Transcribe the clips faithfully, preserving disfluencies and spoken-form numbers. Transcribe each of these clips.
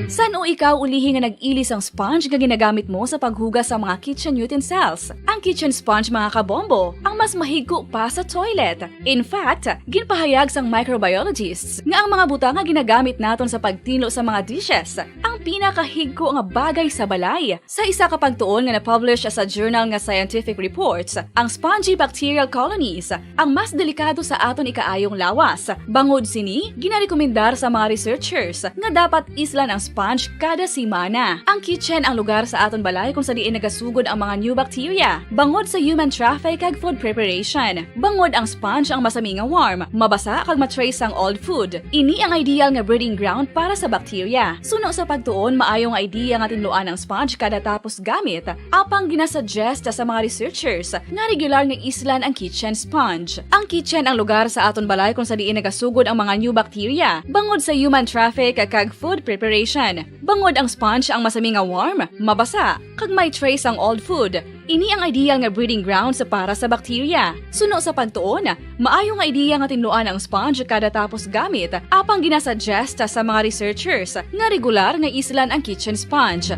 San-o ikaw ulihi nga nag-ili sang sponge nga ginagamit mo sa paghugas sa mga kitchen utensils? Ang kitchen sponge, mga kabombo, ang mas mahigko pa sa toilet. In fact, ginpahayag sang microbiologists nga ang mga butang nga ginagamit naton sa pagtinlo sa mga dishes ang pinakahigko nga bagay sa balay. Sa isa ka pagtuon nga na-publish sa journal nga Scientific Reports, ang spongy bacterial colonies ang mas delikado sa aton ikaayong lawas. Bangod sini, ginarekomendar sa mga researchers nga dapat islan ang sponge kada semana. Ang kitchen ang lugar sa aton balay kung sa diin nagasugod ang mga new bacteria bangod sa human traffic kag food preparation. Bangod ang sponge ang masami nga warm, mabasa kag ma-trace sang old food. Ini ang ideal nga breeding ground para sa bacteria. Suno sa pagtuon, maayo nga idea nga tinluan ang sponge kada tapos gamit. Apang ginasuggest sa mga researchers nga regular nga islan ang kitchen sponge. Ang kitchen ang lugar sa aton balay kung sa diin nagasugod ang mga new bacteria bangod sa human traffic kag food preparation. Bangod ang sponge ang masami nga warm, mabasa, kag may trace ang old food. Ini ang ideal nga breeding grounds para sa bacteria. Suno sa pagtuon, maayo nga idea nga tinluan ang sponge kada tapos gamit, apang ginasuggest sa mga researchers nga regular nga islan ang kitchen sponge.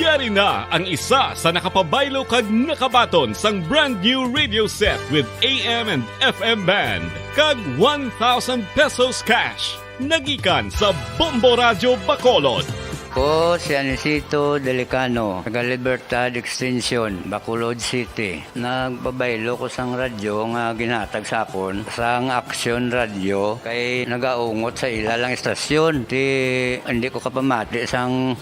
Yari na ang isa sa nakapabaylo kag nakabaton sang brand new radio set with A M and F M band kag one thousand pesos cash. Nagikan sa Bombo Radyo Bacolod. Ko si Anisito Delicano, taga Libertad Extension, Bacolod City. Nagpabaylo ko sang radyo nga ginhatag sa akon sang Action Radio kay nagaungot sa ila lang istasyon. Ti hindi ko kapamati sang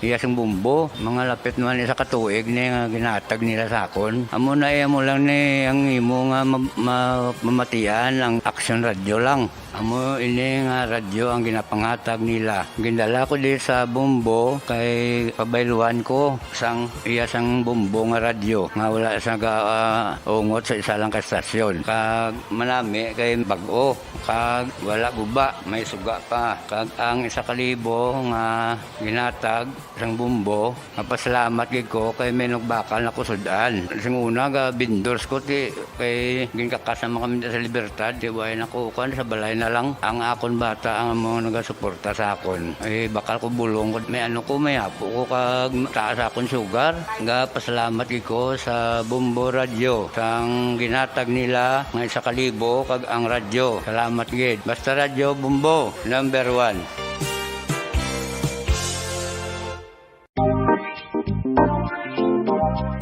iya sing bumbo. Mga lapit naman isa ka tuig ni nga ginhatag nila sa akon. Amo na iya mo lang ni ang imo nga ma- ma- mamatian ang Action Radio lang. Amo ini nga radyo ang ginapanghatag nila. Gindala ko di sa Bombo kay pabayluan ko sang iya sang Bombo nga radyo nga wala sa ga, ah, ungot sa isa lang ka estasyon. Kag manami kay bag-o, kag wala guba, may suga pa. Kag ang isa ka libo nga ginatag sang Bombo, mapasalamat gid ko kay may nagbakal na ko sud-an. Sing una ga vendors ko ti kay ginkakas naman kami sa Libertad, ti way na ko kan sa balay na lang. Ang akon bata ang mga nagasuporta sa akon. Eh, bakal ko bulong ko, may ano ko, may apo ko kag taas akon sugar. Ga pasalamat gid ko sa Bombo Radio sang ginatag nila nga isa ka libo kag ang radyo. Salamat gid. Basta Radyo Bombo, number one.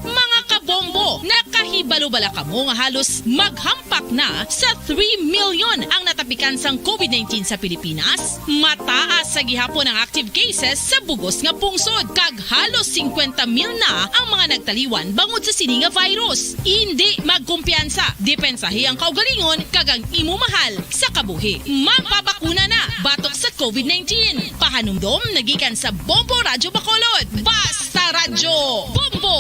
Mga kabombo, nakahibalo bala kamo nga halos maghampak na sa three million ang natapikan sang COVID nineteen sa Pilipinas? Mataas sa gihapon ang active cases sa bugos nga pungsod, kag halos singkwenta mil na ang mga nagtaliwan bangod sa sini nga virus. Indi magkumpiyansa, depensahi ang kaugalingon kag ang imo mahal sa kabuhi. Magpabakuna na batok sa COVID nineteen. Pahanumdom nagikan sa Bombo Radyo Bacolod. Basta Radyo Bombo!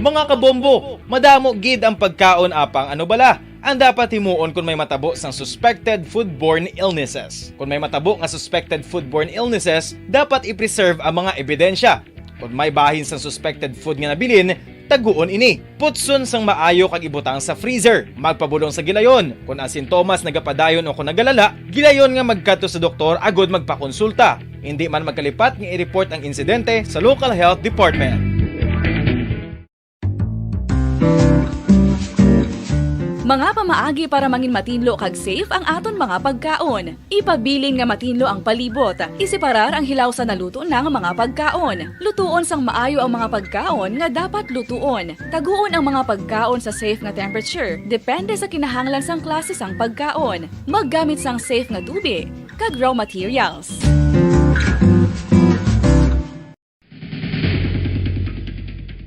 Mga kabombo, madamo gid ang pagkaon, apang ano bala ang dapat himuon kon may matabo sang suspected foodborne illnesses? Kon may matabo nga suspected foodborne illnesses, dapat i-preserve ang mga ebidensya. Kon may bahin sang suspected food nga nabilin, taguon ini. Putson sang maayo kag ibutang sa freezer. Magpabulong sa gilayon. Kon ang sintomas nagapadayon o kon nagalala, gilayon nga magkadto sa doktor agud magpakonsulta. Indi man magkalipat nga i-report ang insidente sa local health department. Mga pamaagi para mangin matinlo kag safe ang aton mga pagkaon. Ipabilin nga matinlo ang palibot. Iseparar ang hilaw sa naluto na nga mga pagkaon. Lutuon sang maayo ang mga pagkaon nga dapat lutuon. Taguon ang mga pagkaon sa safe nga temperature, depende sa kinahanglan sang klase sang pagkaon. Maggamit sang safe nga tubig kag raw materials.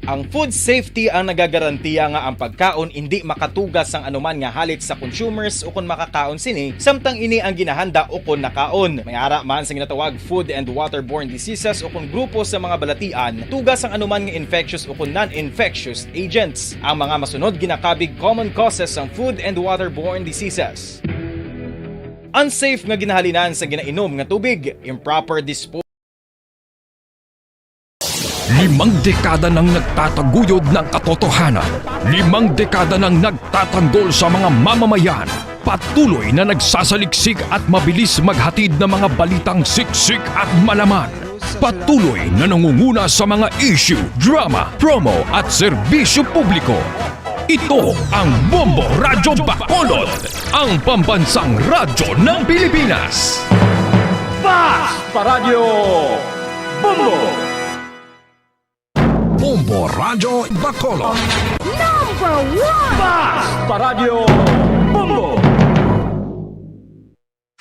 Ang food safety ang nagagarantiya nga ang pagkaon indi makatuga sang anuman nga halit sa consumers ukon makakaon sini, samtang ini ang ginahanda ukon nakaon. May ara man sa ginatawag food and waterborne diseases ukon grupo sa mga balatian, tuga sang anuman nga infectious ukon non-infectious agents. Ang mga masunod ginakabig common causes sang food and waterborne diseases. Unsafe nga ginahalinan sa ginainom nga tubig, improper disposal, Limang dekada nang nagtataguyod ng katotohanan. Limang dekada nang nagtatanggol sa mga mamamayan. Patuloy na nagsasaliksik at mabilis maghatid ng mga balitang siksik at malaman. Patuloy na nangunguna sa mga issue, drama, promo at serbisyo publiko. Ito ang Bombo Radyo Bacolod, ang pambansang radyo ng Pilipinas. Fast Paradyo Bombo! Bombo Radyo Bacolod. Number one! Fast Paradyo Bombo!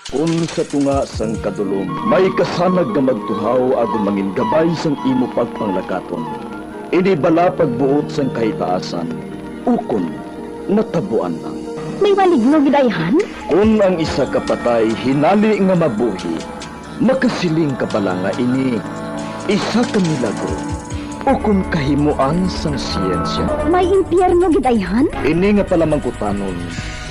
Kon sa tunga sang kadulom may kasanag nga magtuhaw agod mangin gabay sang imo pagpanglakaton, ini bala pagbuot sang kahitaasan, ukon natabuan lang. May maligno gid ayhan? Kon ang isa ka patay hinali nga mabuhi, makasiling ka bala nga ini isa ka milagro, ukon kahimoan sang siyensya? May impyerno gid ayhan? Ini nga palamangkutanon,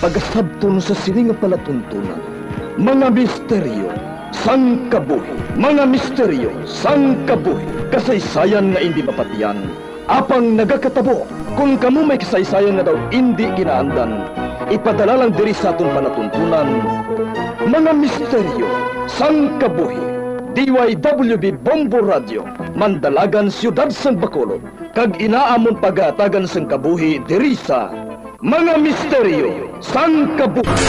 pagasabton sa sini nga palatuntunan. Mga misteryo sang kabuhi. Mga misteryo sang kabuhi. Kasaysayan nga indi mapatian, apang nagakatabo. Kon kamo may kasaysayan nga daw indi ginaandan, ipadala lang diri sa aton palatuntunan. Mga misteryo sang kabuhi. D Y W B Bombo Radio, Mandalagan, Siyudad sang Bacolod, kag ina amon pagahatagan sang kabuhi diri sa Mga Misteryo sang Kabuhi.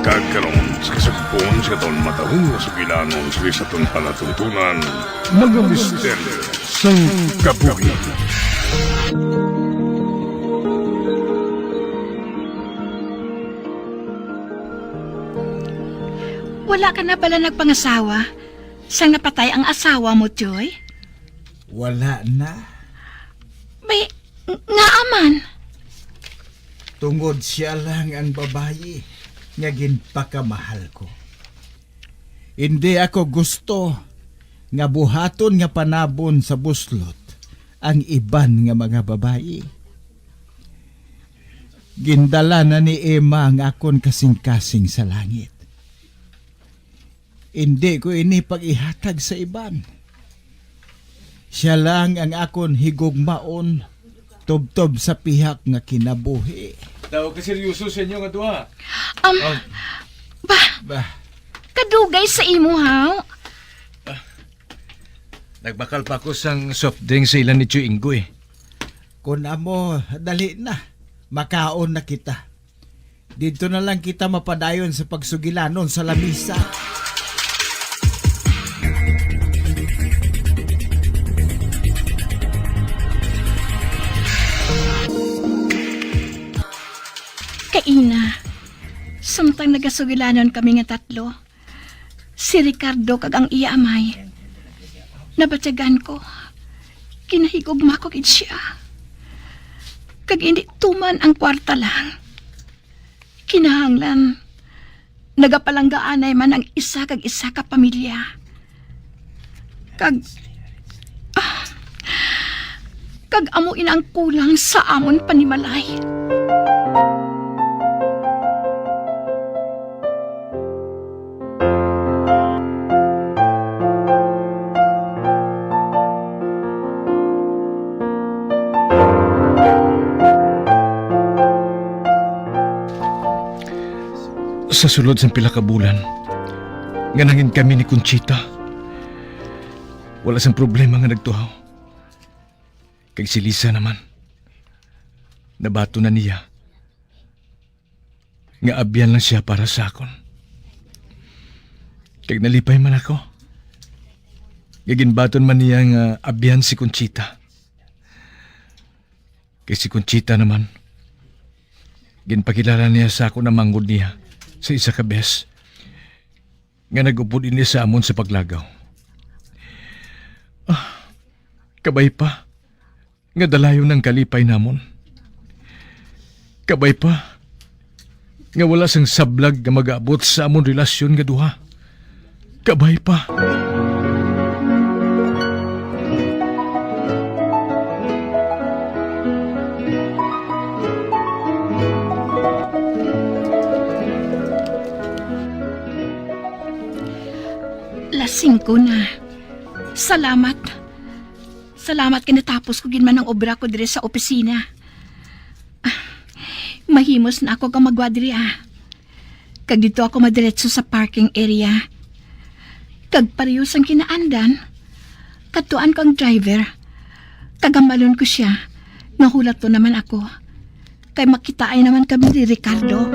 Kag karon, sa kasugpon sa aton matahong nga sugilanon sa aton palatuntunan, Mga Misteryo sang Kabuhi. Wala ka na bala nagpangasawa sang napatay ang asawa mo, Joy? Wala na. May, ngaa man? Tungod sia lang ang babayi nga ginpakamahal ko. Indi ako gusto nga buhaton nga panabon sa buslot ang iban nga mga babayi. Gindala na ni Emma ang akon kasing-kasing sa langit. Indi ko ini pag-ihatag sa iban. Sia lang ang akon higugmaon tubtob sa pihak nga kinabuhi. Daw kaseryoso sa inyo nga duha. Um, Oh. Bah, Bah, kadugay sa imo, haw? Nagbakal pa ako sang soft drink sa ila ni Tio Inggoy. Kun amo, dali na. Makaon na kita. Didto na lang kita mapadayon sa pagsugilanon sa lamisa. Kaina, samtang nagasugilanon kami nga tatlo, si Ricardo kag ang iya amay, nabatyagan ko, ginahigugma ko gid sia. Kag indi tuman ang kwarta lang. Kinahanglan, nagapalanggaanay man ang isa kag isa ka pamilya. Kag, ah, kag amo ina ang kulang sa amon panimalay. Sa sulod sang pila ka bulan nga nangin kami ni Conchita, wala sang problema nga nagtuhaw. Kag si Lisa naman, nabaton na niya nga abyan lang sia para sa akon. Kag nalipay man ako nga ginbaton man niya nga abyan si Conchita. Kay si Conchita naman, ginpakilala niya sa akon ang manghod niya sa isa ka beses nga nag-upod ini sa amon sa paglagaw. Ah, kabay pa nga dalayon ang kalipay namon. Kabay pa nga wala sang sablag nga mag-abot sa amon relasyon nga duha. Kabay pa. Las singko na. Salamat. Salamat kay natapos ko gid man ang obra ko diri sa opisina. Ah, mahimos na ako kag magwa diri, ah. Kag dito ako madiretso sa parking area. Kag pareho sang kinaandan, katuan ko ang driver. Kag hambalon ko sia nga hulaton naman ako. Kay makitaay naman kami ni Ricardo.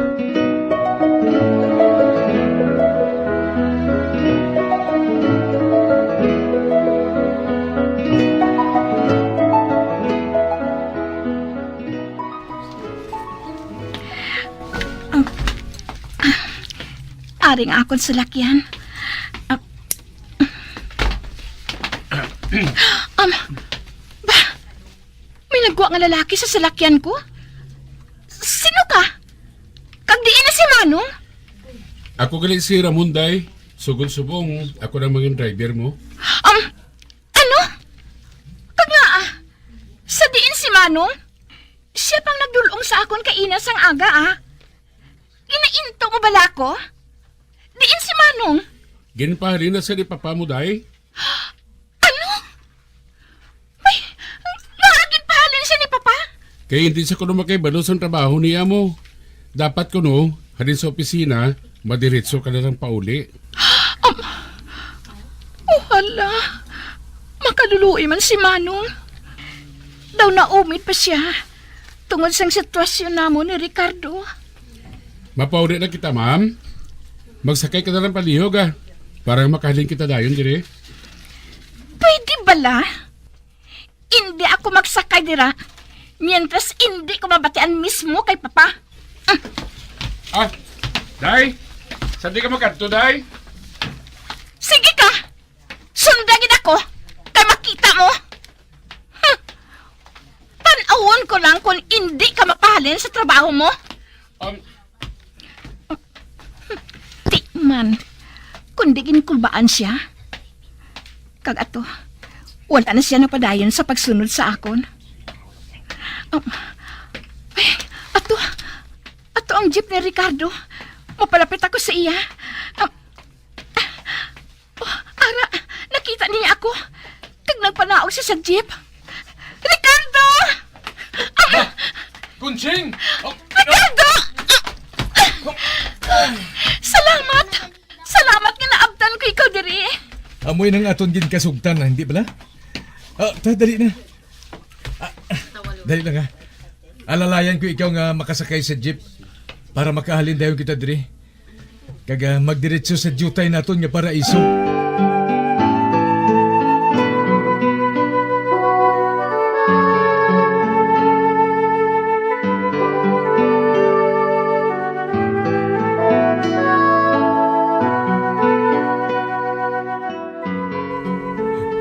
Ang, ah, ari nga akon salakyan. Ah, um, ba, may nagwa nga lalaki sa salakyan ko? Sino ka? Kag diin na si Manong? Ako gali si Ramon, day. Sugod subong, ako na mangin driver mo. Um, ano? Kag nga, ah, sa diin si Manong? Siya pang nagdul-ong sa akon kaina sang aga, ah. Ginainto mo bala ko? Diin si Manong? Ginpahalin na siya ni Papa mo, day. Ano? May, nga ginpahalin siya ni Papa? Kay hindi siya kuno makahibalo sang trabaho niya mo. Dapat kuno, halin sa opisina, madiretso ka na lang pauli. Um, oh, hala. Makaluluoy man si Manong. Daw naumid pa siya tungod sang sitwasyon namon ni Ricardo. Mapauli na kita, ma'am. Magsakay ka na lang palihog, ah, para makahalin kita dayon diri. Pwede bala? Indi ako magsakay dira mientras indi ko mabatian mismo kay Papa. Ah, day? Saan di ka magkadto, day? Sige ka! Sunda gid ako kay makita mo. Hmm. Tan-awon ko lang kung indi ka mapahalin sa trabaho mo. Um, Di man, kundi ginkulbaan siya. Kag ato, wala na siya napadayon sa pagsunod sa akon. Um, ay, ato, ato ang jeep ni Ricardo. Mapalapit ako sa iya. Um, Oh, ara, nakita niya ako. Kag nagpanaog siya sa jeep. Ricardo! Ah! Conching! Oh, Ricardo! Salamat! Salamat nga naabtan ko ikaw diri. Amoy nang aton ginkasugtan, hindi bala? Ah, ta, dali na. Ah, ah, dali lang, ha. Alalayan ko ikaw nga makasakay sa jeep para makahalin dayon kita diri. Kag, ah, magdiretso sa diutay naton nga paraiso.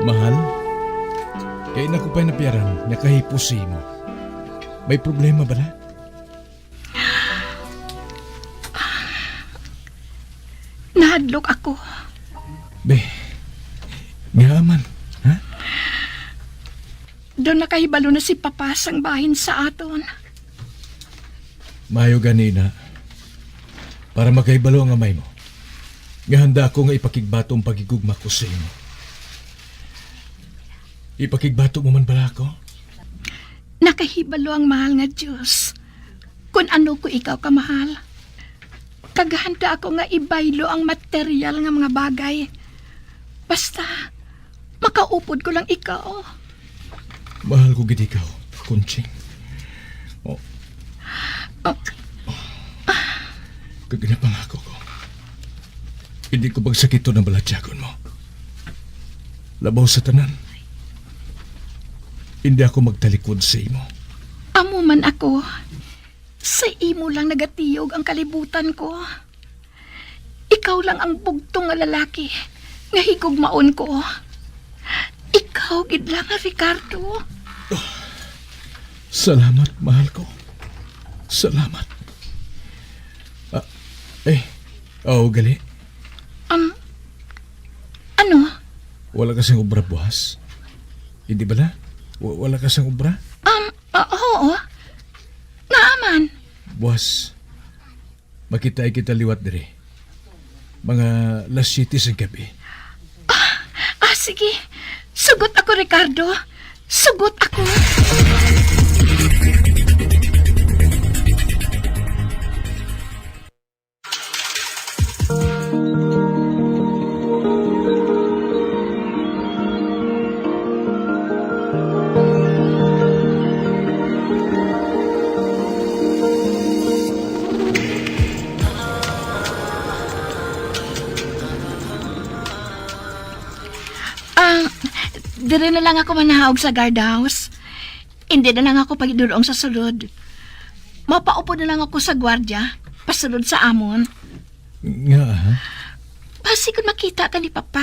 Mahal, kay na ko pa'y napiaran nga kahipos sa imo. May problema bala? Nahadlok ako. Be, nga man, ha? Daw nakahibalo na si Papa sang bahin sa aton. Maayo gani na, para makahibalo ang amay mo, nga handa ako nga ipakigbato ang paghigugma ko sa imo. Ipakigbato mo man bala ako? Nakahibalo ang mahal nga Dios kon ano ko ikaw kamahal. Kag handa ako nga ibaylo ang material nga mga bagay. Basta, makaupod ko lang ikaw. Mahal ko gid ikaw, Conching. Oh. Ah. Kag ginapangako ko, hindi ko pagsakiton ang balatyagon mo. Labaw sa tanan, hindi ako magtalikod sa imo. Amo man ako. Sa imo lang nagatiyog ang kalibutan ko. Ikaw lang ang bugtong nga lalaki nga higugmaon ko. Ikaw gid lang, Ricardo. Salamat, mahal ko. Salamat. Ah, eh, oh, gali. Um, Wala ka sang obra buwas? Hindi bala? Wa-, wala ka sang obra? Um, ah, oo. Ngaa man? Buwas, makita kita liwat diri. Mga las siyete sang gabi. Ah, ah, sige. Sugot ako, Ricardo. Sugot ako. Ah, diri na lang ako manahaog sa guardhouse. Hindi na lang ako pagidulong sa sulod. Mapaupod na lang ako sa gwardiya, pasulod sa amon. Nga, ha? Basi kon makita ka ni Papa,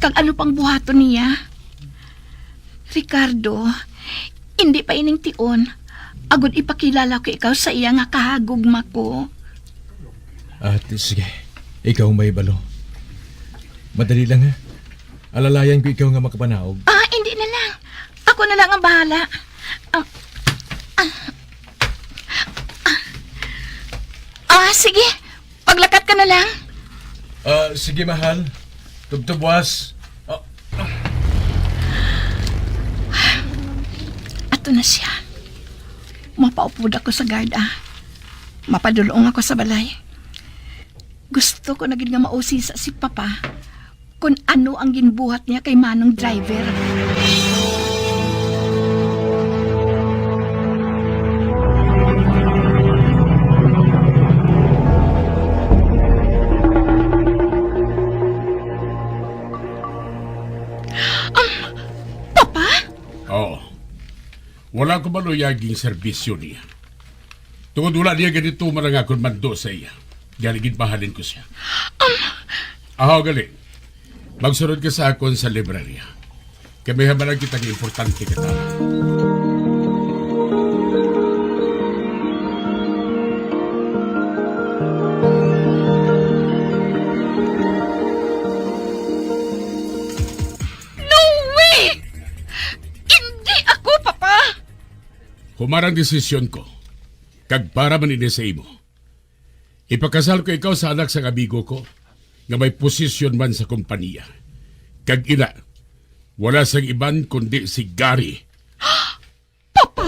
kag ano pang buhaton niya? Ricardo, hindi pa ining tion, agod ipakilala ko ikaw sa iya nga kahagugma ko. Ate, sige. Ikaw may balo. Madali lang, ha? Alalayan ko ikaw nga makapanaog. Ah, hindi na lang. Ako na lang ang bahala. Ah, ah, ah, ah, sige. Paglakat ka na lang. Ah, sige, mahal. Tubtubwas. Ah. Ato na siya. Mapaupod ako sa guard, ah. Mapadulong ako sa balay. Gusto ko na gid nga mausisa si Papa kon ano ang ginbuhat niya kay Manong Driver. Um, Papa? Oh, wala ko maluyag ang serbisyo niya. Tungod wala niya gani tuman ang akon mando sa iya. Gani ginbahalin ko siya. Um, Ahaw gali. Magsunod ka sa akon sa librarya. Kay may hambal kita nga importante ka tanan. No way! Hindi ako, Papa! Humarang desisyon ko, kag para man ini sa imo. Ipakasal ko ikaw sa anak sang amigo ko, nga may posisyon man sa kompanya. Kag ina, wala sang iban kundi si Gary. Papa?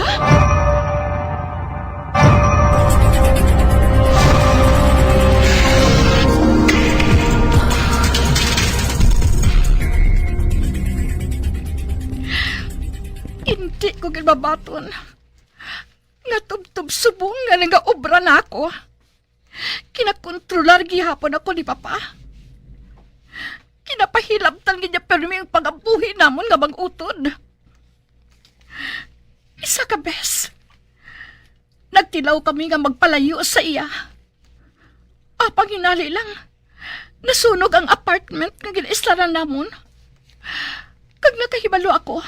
Hindi ko gid mabaton nga tubtob subong nga nagaobra na ako. Kinakontrolar gihapon ako ni Papa. Kinapahilabtan gid niya pirmi ang pangabuhi namon nga mag-utod. Isa ka bes, nagtilaw kami nga magpalayo sa iya. Apang hinali lang, nasunog ang apartment nga ginaislaran namon. Kag nakahibalo ako,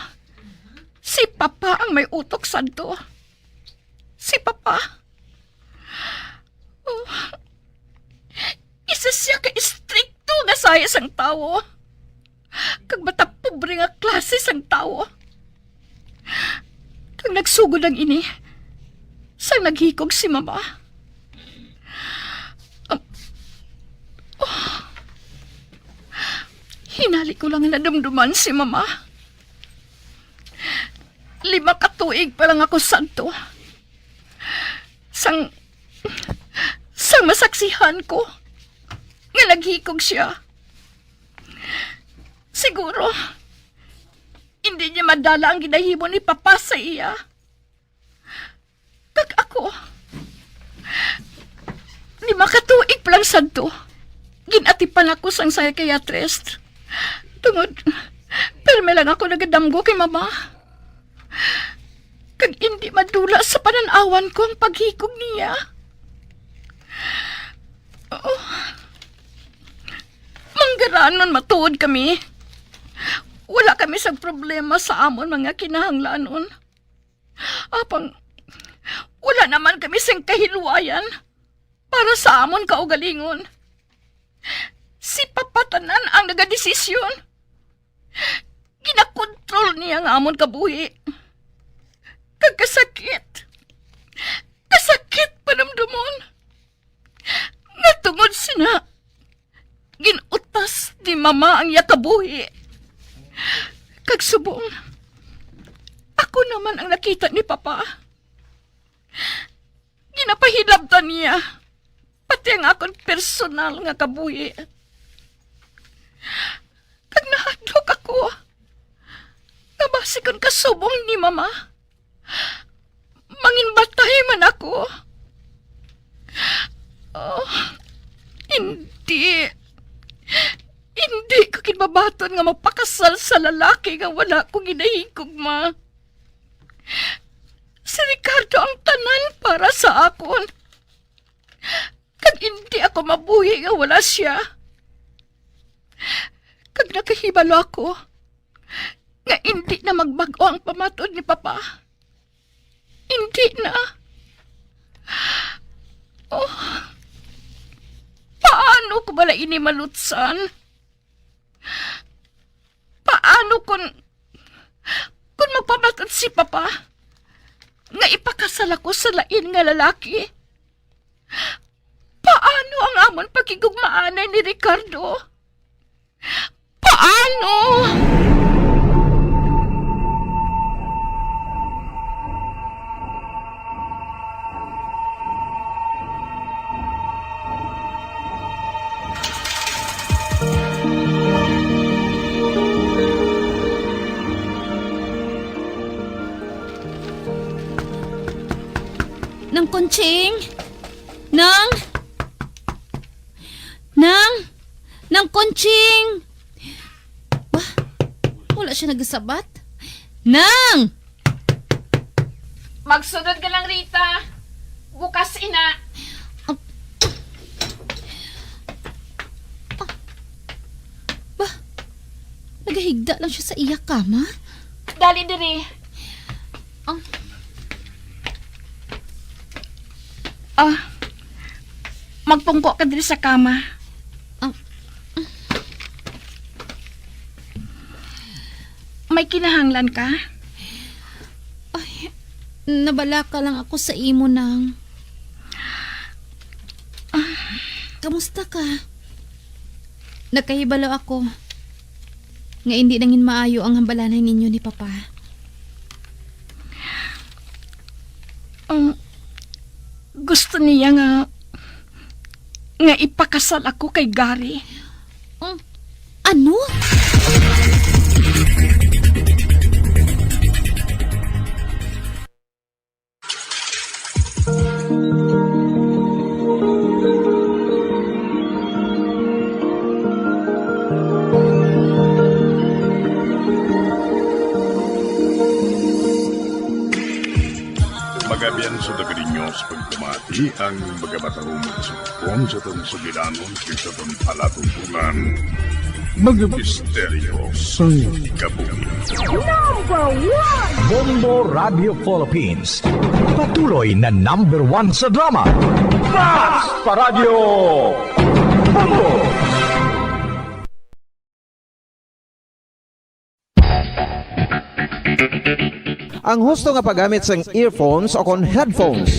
si Papa ang may utok sadto. Si Papa. Oh, isa sia ka istrikto nga sahi sang tawo, kag matapobre nga klase sang tawo. Kag nagsugod lang ini sang naghikog si Mama. Um, oh, hinali ko lang nadumduman si Mama. Lima ka tuig pa lang ako sadto. Sang, sang masaksihan ko nga naghikog sia. Siguro, hindi niya madala ang ginahimo ni Papa sa iya. Kag ako, lima ka tuig pa lang sadto, gin-atipan ako sang psychiatrist. Tungod, pirme lang ako nagadamgo kay Mama. Kag indi madula sa panan-awan ko ang paghikog niya. Oh. Manggaranon matuod kami. Wala kami sa problema sa amon mga kinahanglanon. Apang wala naman kami sing kahilwayan para sa amon kaugalingon. Si Papa tanan ang nagadesisyon. Ginakontrol niya nga amon kabuhi. Kag kasakit. Kasakit panumdomon. Nga tungod sina, gin-utas ni Mama ang iya kabuhi. Kag subong, ako naman ang nakita ni Papa. Ginapahilabtan niya pati ang akon personal nga kabuhi. Kag nahadlok ako nga basi kon kasubong ni Mama, manginbatay man ako. Oh, hindi. Hindi ko gid mabaton nga magpakasal sa lalaki nga wala ko ginahigugma. Si Ricardo ang tanan para sa akon. Kag hindi ako mabuhi nga wala sia. Kag nakahibalo ako nga hindi na magbag-o ang pamatud ni Papa. Hindi na. Oh, paano ko bala ini malutsan? Paano kon, kon magpamatud si Papa nga ipakasal ako sa lain nga lalaki? Paano ang amon pakigugmaanay ni Ricardo? Paano? Nang Conching! Nang! Nang! Nang Conching! Ba? Wala siya nagasabat? Nang! Magsunod ka lang, Rita. Bukas ina. Ah. Ah. Ba? Nagahigda lang siya sa iya kama? Dali diri. Ah. Ah. Magpungko ka diri sa kama. Ah. May kinahanglan ka? Ay, nabalaka lang ako sa imo, Nang. Ah. Kamusta ka? Nakahibalo ako nga indi nangin maayo ang hambalanay ninyo ni Papa. Ang gusto niya nga, nga ipakasal ako kay Gary. Um, ano? Magabian sa taga ninyo sa pagpamati ang mga matahumog sa pon sa atong sugilanon kag sa atong palatutunan. Mga misteryo sang kabuhi. Number one! Bombo Radio Philippines. Patuloy na number one sa drama. Basta Radyo Bombo! Ang husto nga paggamit sang earphones o kon headphones.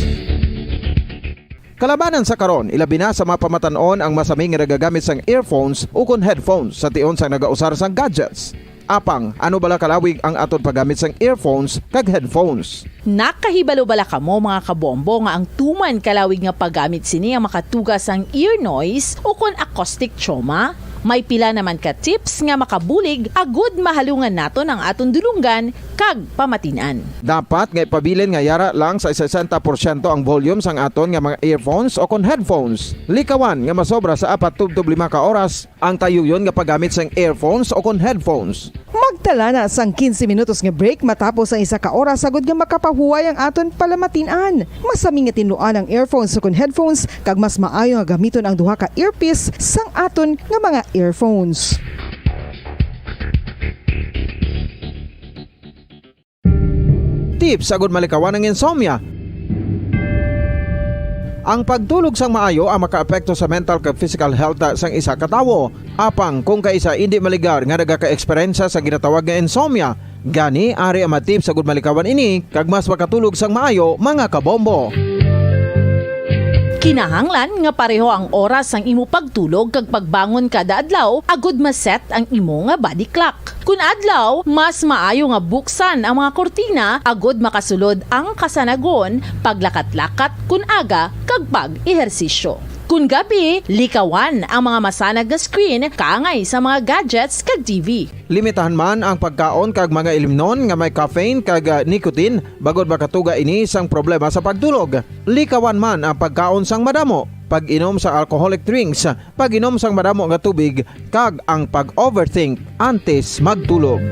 Kalabanan sa karon, ilabi na sa mga pamatan-on ang masami nga nagagamit sang earphones o kon headphones sa tion sang nagausar sang gadgets. Apang, ano bala kalawig ang aton paggamit sang earphones kag headphones? Nakahibalo bala kamo, mga kabombo, nga ang tuman kalawig nga paggamit sini ang makatuga sang ear noise o kon acoustic trauma? May pila naman ka tips nga makabulig agud mahalungan naton ang aton dulonggan kag pamatin-an. Dapat nga ipabilin nga yara lang sa sesenta porsyento ang volume sang aton nga mga earphones o kon headphones. Likawan nga masobra sa apat tubtob lima ka oras ang tayuyon nga paggamit sang earphones o kon headphones. Magtala na sang quince minutos nga break matapos ang isa ka oras, agud nga makapahuway ang aton palamatin-an. Masami nga tinluan ang earphones o kon headphones, kag mas maayo nga gamiton ang duha ka earpiece sang aton nga mga earphones. Tips agud malikawan ang insomnia. Ang pagtulog sang maayo ang makaapekto sa mental kag physical health sang isa ka tawo. Apang kung kaisa indi maligar nga nagakaeksperyensya sa ginatawag nga insomnia, gani ari ang mga tips agud malikawan ini kag mas makatulog sang maayo, mga kabombo. Kinahanglan nga pareho ang oras sang imo pagtulog kag pagbangon kada adlaw agud ma-set ang imo nga body clock. Kun adlaw, mas maayo nga buksan ang mga kurtina agud makasulod ang kasanagon, paglakat-lakat kun aga, kag pag-ehersisyo. Kun gabi, likawan ang mga masanag nga screen kaangay sa mga gadgets kag T V. Limitahan man ang pagkaon kag mga ilimnon nga may caffeine kag, ah, nicotine, bangod makatuga ini sang problema sa pagtulog. Likawan man ang pagkaon sang madamo, pag-inom sa alcoholic drinks, pag-inom sang madamo nga tubig, kag ang pag-overthink antes magtulog.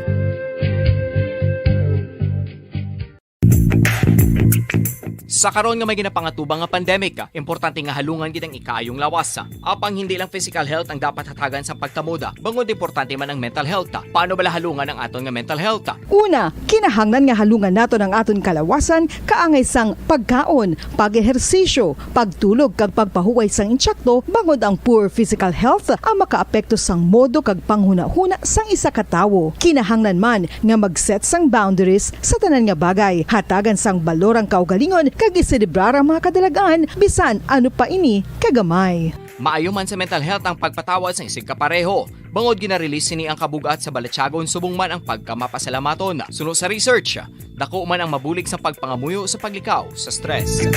Sa karon nga may ginapangatubang nga pandemic, importante nga halungan gid ang ikaayong lawas. Apang hindi lang physical health ang dapat hatagan sa pagkamoda, bangod importante man ang mental health. Paano bala halungan ang aton nga mental health? Una, kinahanglan nga halungan naton ang aton kalawasan kaangay sang pagkaon, pag-ehersisyo, pagtulog kag pagpahuway sang insakto, bangod ang poor physical health ang makaapekto sang modo kag panghunahuna sang isa ka tawo. Kinahanglan man nga mag-set sang boundaries sa tanan nga bagay, hatagan sang balor ang kaugalingon kag iselebrar ang mga kadalagan, bisan ano pa ini kagamay. Maayo man sa mental health ang pagpatawad sang isigkapareho, bangod gina-release sini ang kabug-at sa balatyagon subong man ang pagkamapasalamaton. Suno sa research, dako man ang mabulig sa pagpangamuyo sa paglikaw sa stress.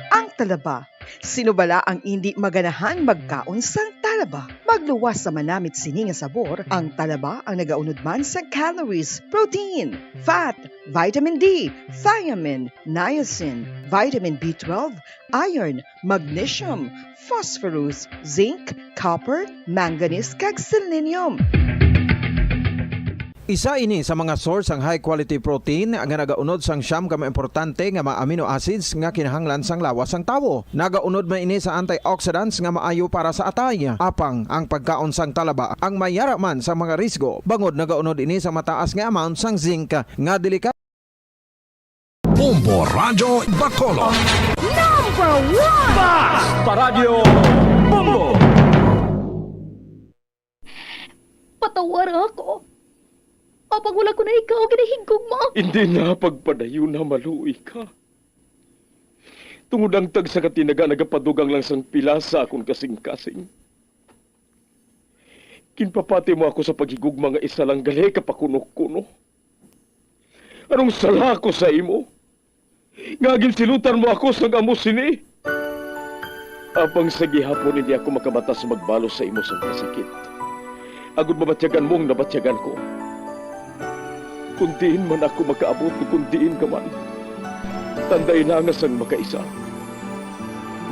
Ang talaba. Sino bala ang indi maganahan magkaon sang talaba? Magluwas sa manamit sini nga sabor, ang talaba ang nagaunod man sa calories, protein, fat, vitamin D, thiamine, niacin, vitamin B twelve, iron, magnesium, phosphorus, zinc, copper, manganese, kag selenium. Isa ini sa mga source sang high quality protein nga nagaunod sang siyam ka mga importante nga mga amino acids nga kinahanglan sang lawas sang tawo. Nagaunod man ini sa antioxidants nga maayo para sa atay. Apang ang pagkaon sang talaba ang may yara man sa mga risgo, bangod nagaunod ini sa mataas nga amount sang zinc nga delikado. Bombo Radyo Bacolod. Number one! Basta Radyo Bombo! Patawara ako. Apang wala ko na ikaw ginahigugma. Hindi na pagpadayon na maluoy ka. Tungod ang tagsa ka tinaga nagapadugang lang sang pila sa akon kasing-kasing. Ginpapati mo ako sa paghigugma nga isa lang gali ka pakuno-kuno. Anong sala ko sa imo? Nga ginsilutan mo ako sang amo sini? Apang sa gihapon hindi ako makabatas magbalos sa imo sang kasakit. Agod mabatyagan mo ang nabatyagan ko. Kung diin man ako makaabot o kung diin ka man, tandai na nga sang makaisa,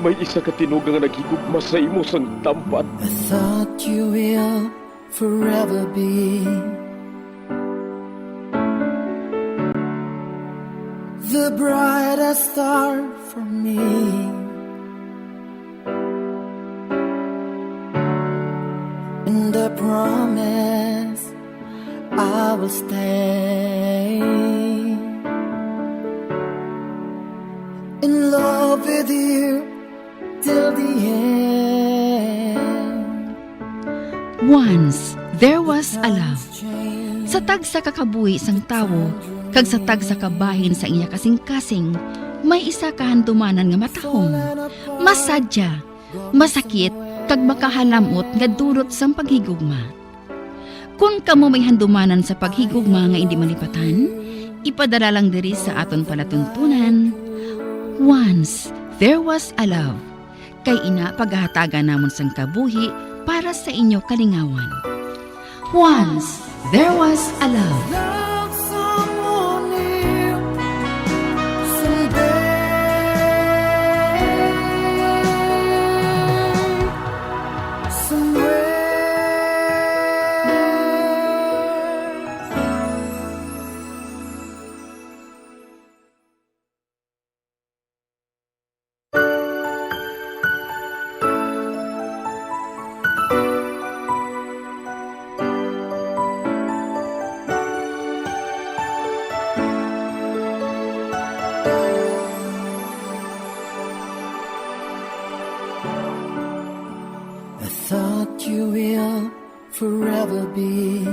may isa ka tinuga nga naghigugma sa imo sang tampad. I thought you will forever be the brightest star for me. And I promise I will stay in love with you till the end. Once, there was a love. Sa tagsa ka kabuhi sang tawo kag sa tagsa ka bahin sang iya kasing-kasing, may isa ka handumanan nga matahom, masadya, masakit, kag makahalam-ot nga dulot sang paghigugma. Kon kamo may handumanan sa paghigugma nga indi malipatan, ipadala lang diri sa aton palatuntunan, Once There Was a Love. Kay ina, pagahatagan namon sang kabuhi para sa inyo kalingawan. Once There Was a Love. Love someone new someday, somewhere. Forever be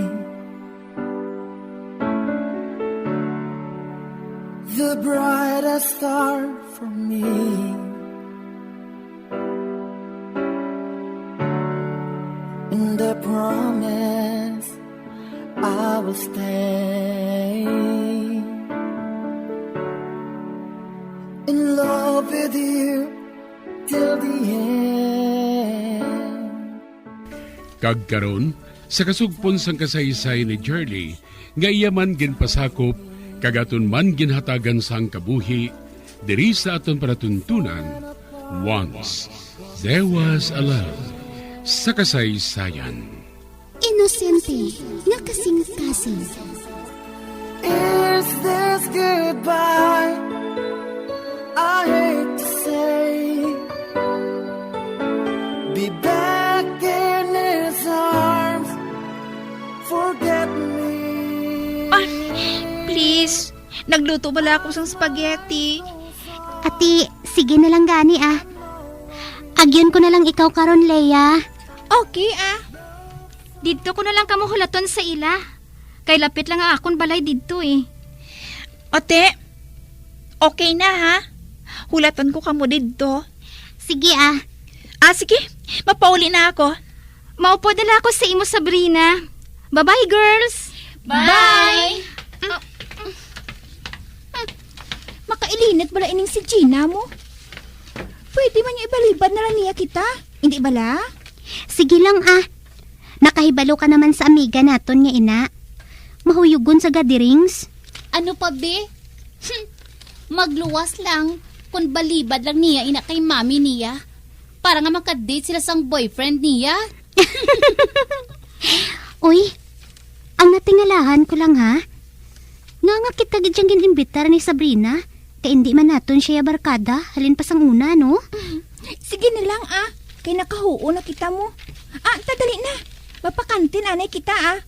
the brightest star for me in the promise I will stay in love with you till the end. Kag karon, sa kasugpon sang kasaysay ni Jerly, nga iya man ginpasakop, kag aton man ginhatagan sang kabuhi, diri sa aton palatuntunan, Once There Was a Love, sa kasaysayan. Inosente nga kasing-kasing. Is this goodbye? I hate to say, be back in his arms, forget me. Ah, please, nagluto bala ako sang spaghetti. Ati, sige na lang gani, ah. Agyon ko na lang ikaw karon, Leia. Okay, ah. Didto ko na lang kamo hulaton sa ila. Kay lapit lang ang akon balay didto, eh. Ate, okay na, ha? Hulaton ko kamo didto. Sige, ah. Ah, sige. Mapauli na ako. Maupod na lang ako sa imo, Sabrina. Bye-bye, girls. Bye. Makailinit bala ining si Gina mo. Pwede man niya ibalibad na lang niya kita. Hindi bala? Sige lang, ah. Nakahibalo ka naman sa amiga naton nga ina. Mahuyugon sa gatherings. Ano pa, be? Magluwas lang kung balibad lang niya ina kay mami niya, para nga makadate sila sang boyfriend niya. Uy, ang natingalahan ko lang, ha? Nga nga kita gid siyang gin-imbitar ni Sabrina, kay indi man naton siya barkada, halin pa sang una, no? Sige na lang, ah. Kay nakahuo na kita mo. Ah, ta, dali na. Mapakantin anay kita, ah.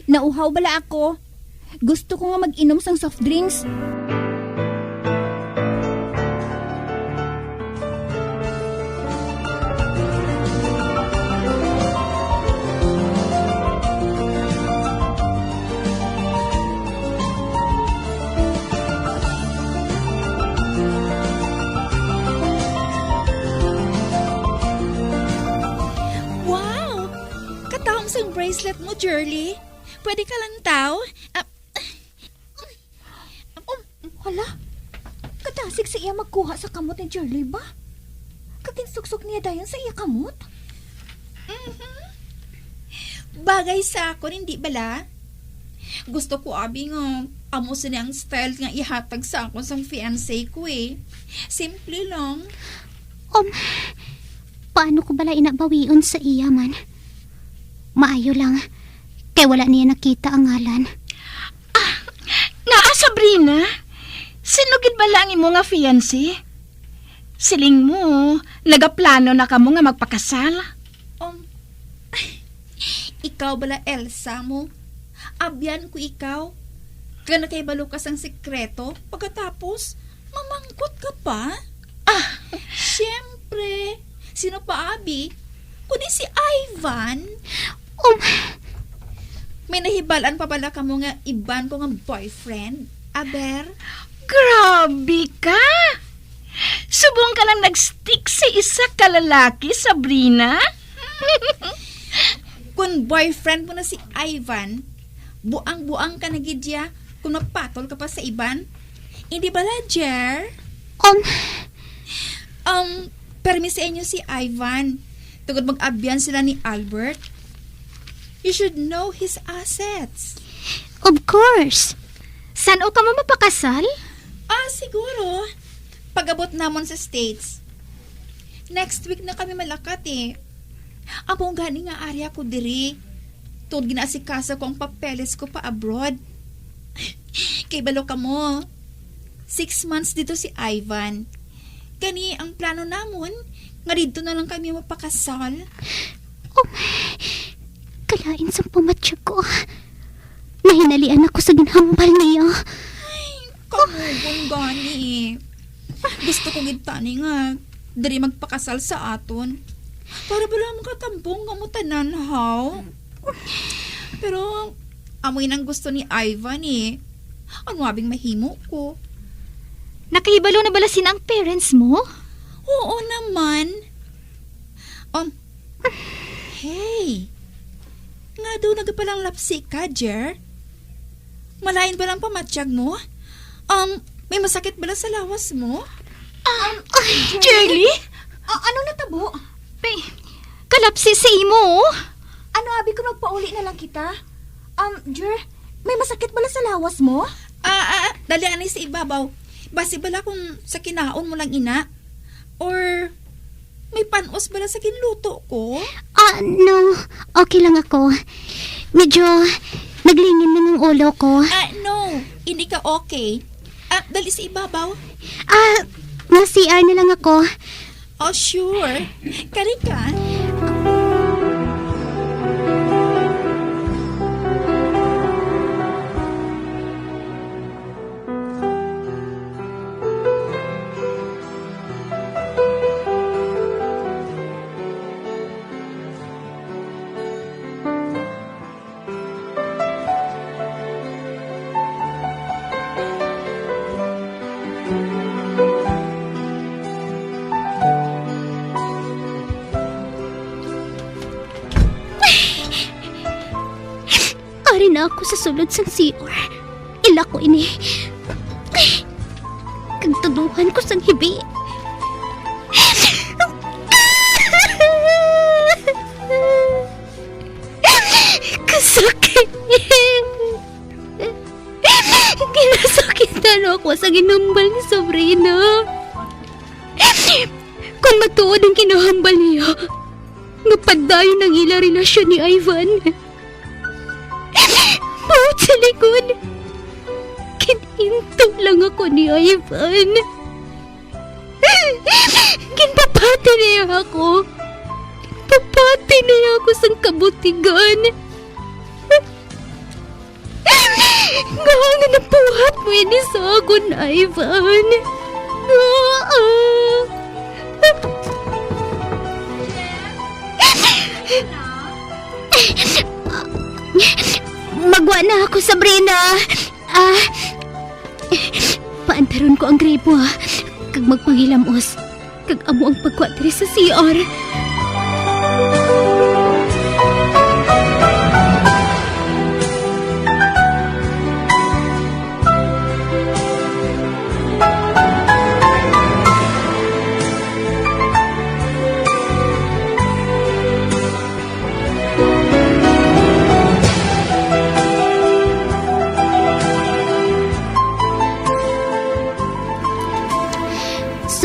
Nauhaw bala ako. Gusto ko nga mag-inom sang soft drinks. Wow! Katahom sang bracelet mo, Jerly. Pwede ka lang, taw? Ah, um, hala, kadasig sa iya magkuha sa kamot ni Jerly ba? Kaginsuksok niya dayon sa iya kamot? Mhm. Bagay sa akon, hindi bala? Gusto ko, abi, nga amo sini ang style nga ihatag sa akon sang fiancé ko, eh. Simple lang. Um, paano ko bala ina bawion sa iya man? Maayo lang, kay wala niya nakita ang ngalan. Ah, ngaa, Sabrina? Sino gid bala ang imo nga fiancé? Siling mo, nagaplano na kamo nga magpakasal? Um, ikaw bala, Elsa, mo? Abyan ko ikaw. Kag nakahibalo ka sang sekreto, pagkatapos, mamangkot ka pa? Ah! Siyempre, sino pa, abi? Kundi si Ivan. Um, May nahibal-an pa bala kamo nga iban ko nga boyfriend? Aber? Grabe ka! Subong ka lang nag-stick sa isa ka lalaki, Sabrina. Kung boyfriend mo na si Ivan, buang-buang ka na gid ya kung mapatol ka pa sa iban. Hindi bala, Jer? Um, Um, permi sa inyo si Ivan. Tungod mag-abyan sila ni Albert. You should know his assets. Of course. San-o kamo mapakasal? Ah, siguro. Pag-abot namon sa States. Next week na kami malakat, eh. Amo gani nga ari ako diri. Tungod ginaasikaso ko ang papeles ko pa abroad. Kay balo kamo, six months dito si Ivan. Gani ang plano namon, nga didto na lang kami mapakasal. Oh, kalain sang pamatsyag ko. Nahinalian ako sa ginhambal niya. Ay, kamugon gani eh. Gusto ko gid tani nga diri magpakasal sa aton. Para bala makatambong nga mo tanan, haw? Pero, amo yun ang gusto ni Ivan, eh. Ano abing mahimo ko? Nakahibalo na bala sina ang parents mo? Oo naman. Um, hey, nga daw nagapalanglapsi ka, Jer? Malain ba lang pamatyag mo? Um, may masakit bala sa lawas mo? Um, Jerly? A-, ano natabo? Pe, kalapsi sa imo, oh. Ano abi kung magpauli na lang kita? Um, Jer, may masakit bala sa lawas mo? Ah, ah, ah, dali ani sa ibabaw. Basi bala kung sa kinaon mo lang ina. Or may panos bala sa ginluto ko? Ah, no. Okay lang ako. Medyo naglingin na ng ulo ko. Ah, no. Hindi ka okay. Ah, dali sa ibabaw. Ah, ma-C R na lang ako. Oh, sure. Kari ka. Ari na ako sa sulod sang C R. Ila ko ini. Kag tuduhan ko sang hibi. Kasakit. Ginasakitan ako sa ginhambal ni Sabrina. Kung matuod ang ginahambal niya, nga padayon ang ila relasyon ni Ivan. Buot silingon, gin-into lang ako ni Ivan. Ginpapati niya ako. Ginpapati niya ako sang kabutigan. Nga nga nabuhat mo ini sa akon, Ivan. Ngaa? Magwa na ako, Sabrina. Ah, paantaron ko ang gripo, ah, kag magpanghilamos. Kag amo ang pagwa diri sa C R.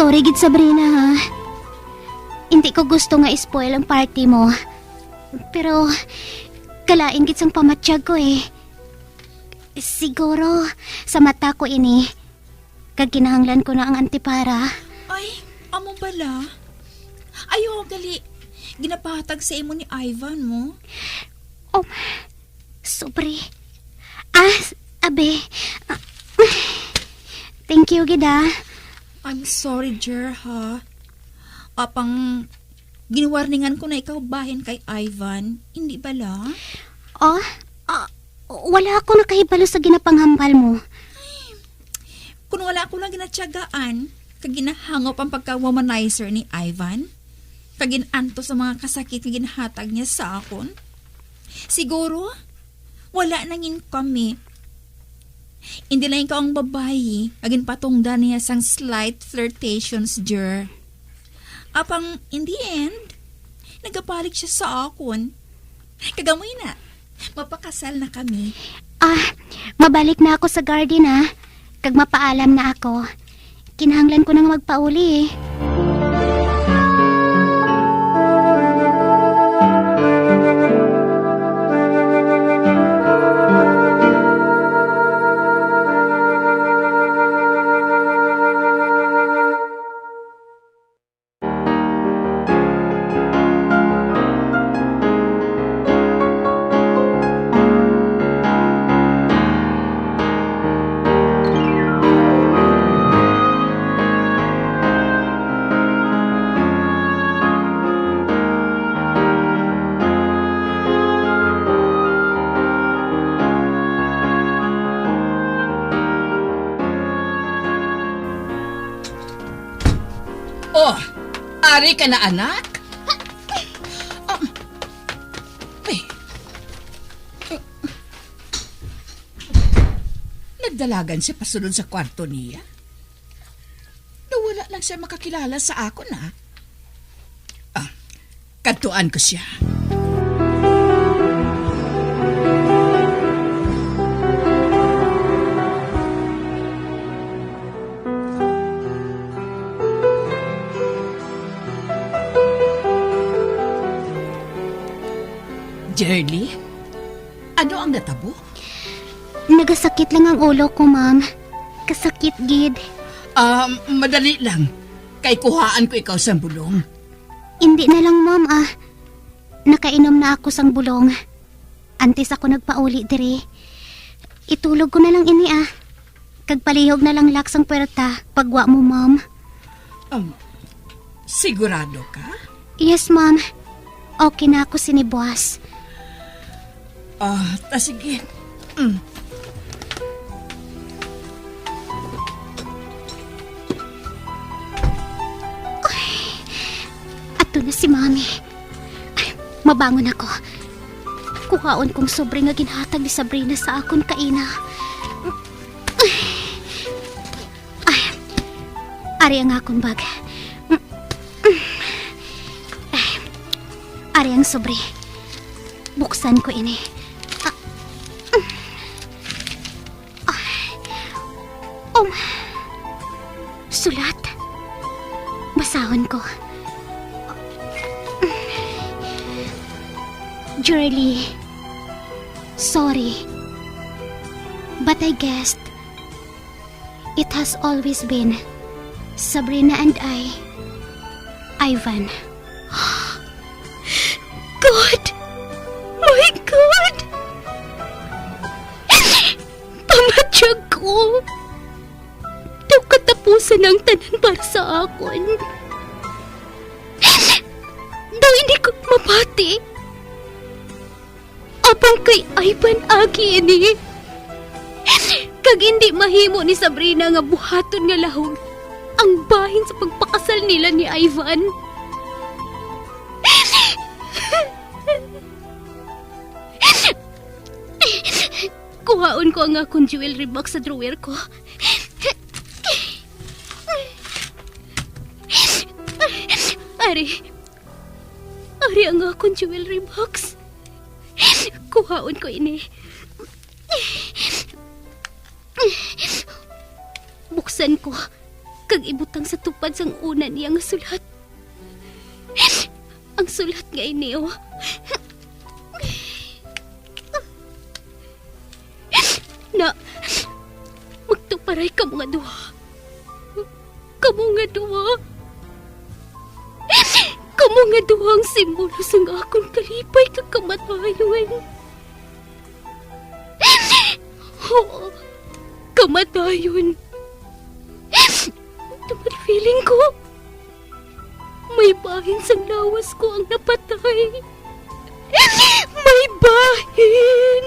Sorry gid, Sabrina, ha. Hindi ko gusto nga i-spoil ang party mo. Pero, kalain gid sang pamatyag ko, eh. Siguro, sa mata ko ini, kag kinahanglan ko na ang antipara. Ay, amo bala? Ayo, gali. Ginapahatag sa imo ni Ivan mo. Oh, sobre. Ah, s-, abi. Ah, thank you, gid, ah. I'm sorry, Jer, ha. Apang ginwarningan ko na ikaw bahin kay Ivan, hindi bala? Oh, ah, wala ako nakahibalo sa ginapanghambal mo. Kung wala ko lang ginatyagaan, kag ginahangop ang pagka-womanizer ni Ivan, kag gin-antos ang mga kasakit nga ginhatag niya sa akon, siguro, wala na gid kami. Hindi lang ikaw ang babayi nga ginpatungdan niya sang slight flirtations, Jer. Apang, in the end, nagabalik siya sa akon. Kag amo na, mapakasal na kami. Ah, mabalik na ako sa garden, ah. Kag mapaalam na ako. Kinahanglan ko nang magpauli, eh. Ari ka na, anak? Um, ay. Nagdalagan siya pasulod sa kwarto niya. Daw wala lang siya makakilala sa akon, ah. Ah, kadtuan ko siya. Jerly, ano ang natabo? Nagasakit lang ang ulo ko, ma'am. Kasakit gid. Ah, madali lang. Kay kuhaan ko ikaw sang bulong. Indi na lang, ma'am, ah. Nakainom na ako sang bulong. Antes ako nagpauli diri. Itulog ko na lang ini, ah. Kag palihog na lang lock sang puwerta pag wa mo, ma'am. Um, sigurado ka? Yes, ma'am. Okay na ako sini, boss. Ah, ta sige. Mm. Ay, ato na si Mami. Ay, mabangon ako. Kuhaon kong sobre nga ginhatag ni Sabrina sa akon kaina. Ay, ari ang akon bag. Ari ang sobre. Buksan ko ini. Ah, ah, um, sulat. Basahon ko. Jerly, sorry. But I guessed. It has always been Sabrina and I, Ivan. God! My God! Pamatyag ko! Daw katapusan ang tanan para sa akon. Daw hindi ko mapati. Apang kay Ivan agi ini. Kag indi mahimo ni Sabrina nga buhaton nga lahog ang bahin sa pagpakasal nila ni Ivan. Kuhaon ko ang akon jewelry box sa drawer ko. Ari, ari ang akon jewelry box. Kuhaon ko ini. Buksan ko, kag ibutang sa tupad sang una niya nga sulat. Ang sulat nga ini, oh. Na, magtuparay kamo nga duha. Kamo nga duha. Kamo nga duha ang simbolo sang akon kalipay kag kamatayon. Oo, kamatayon. Tuma-, feeling ko, may bahin sang lawas ko ang napatay. May bahin!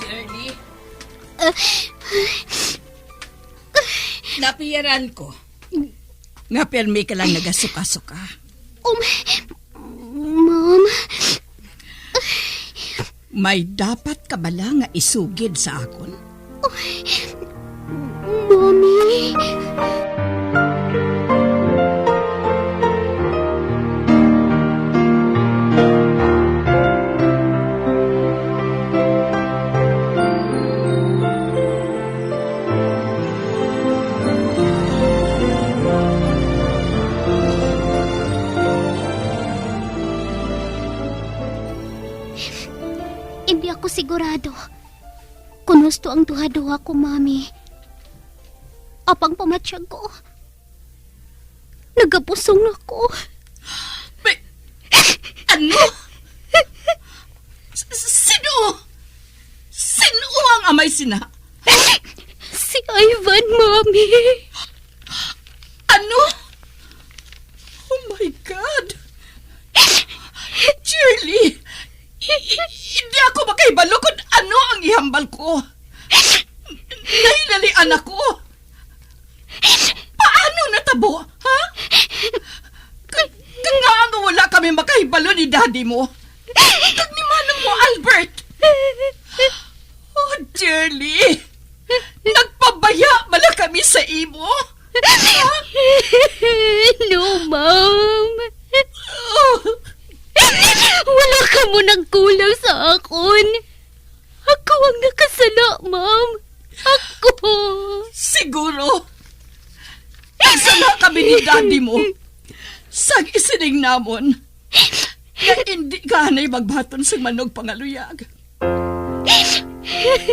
Girlie, napiyaran ko nga pirmi ka lang nagasuka-suka. Um, Ma'am. May dapat ka bala nga isugid sa akon? Mommy. Hindi ako sigurado kung husto ang duha-duha ko, Mami. Apang pamatyag ko, Nagapusong ako. May, ano? S-, s-, sino? Sino ang amay sina? Si Ivan, Mommy. Ano? Oh my God! Shirley! Hindi ako makahibalo kung ano ang ihambal ko. Nahinalian ako. Paano natabo, ha? Ka-, ka-, nga nga wala kami makahibalo ni daddy mo. Kag ni manong mo, Albert. Oh, Shirley. Nagpabaya bala kami sa imo? No, ma'am. Oh. Wala kamo nagkulang sa akon. Ako ang nakasala, ma'am. Ako. Siguro. Nagsala kami ni daddy mo. Sang isiling namon nga hindi ka anay magbaton sang manug pangaluyag.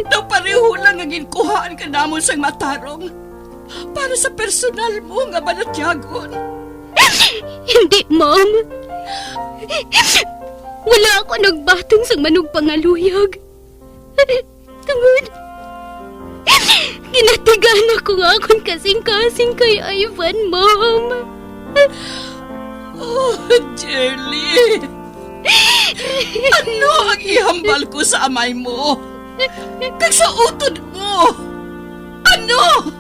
Daw pareho lang nga ginkuhaan ka namon sang matarong para sa personal mo nga balatyagon. Hindi, ma'am. Wala ako nagbaton sang manug pangaluyag. Tungod, ginatigaan ako nga akon kasing-kasing kay Ivan, ma'am. Oh, Shirley. Ano ang ihambal ko sa amay mo? Kag sa utod mo? Ano?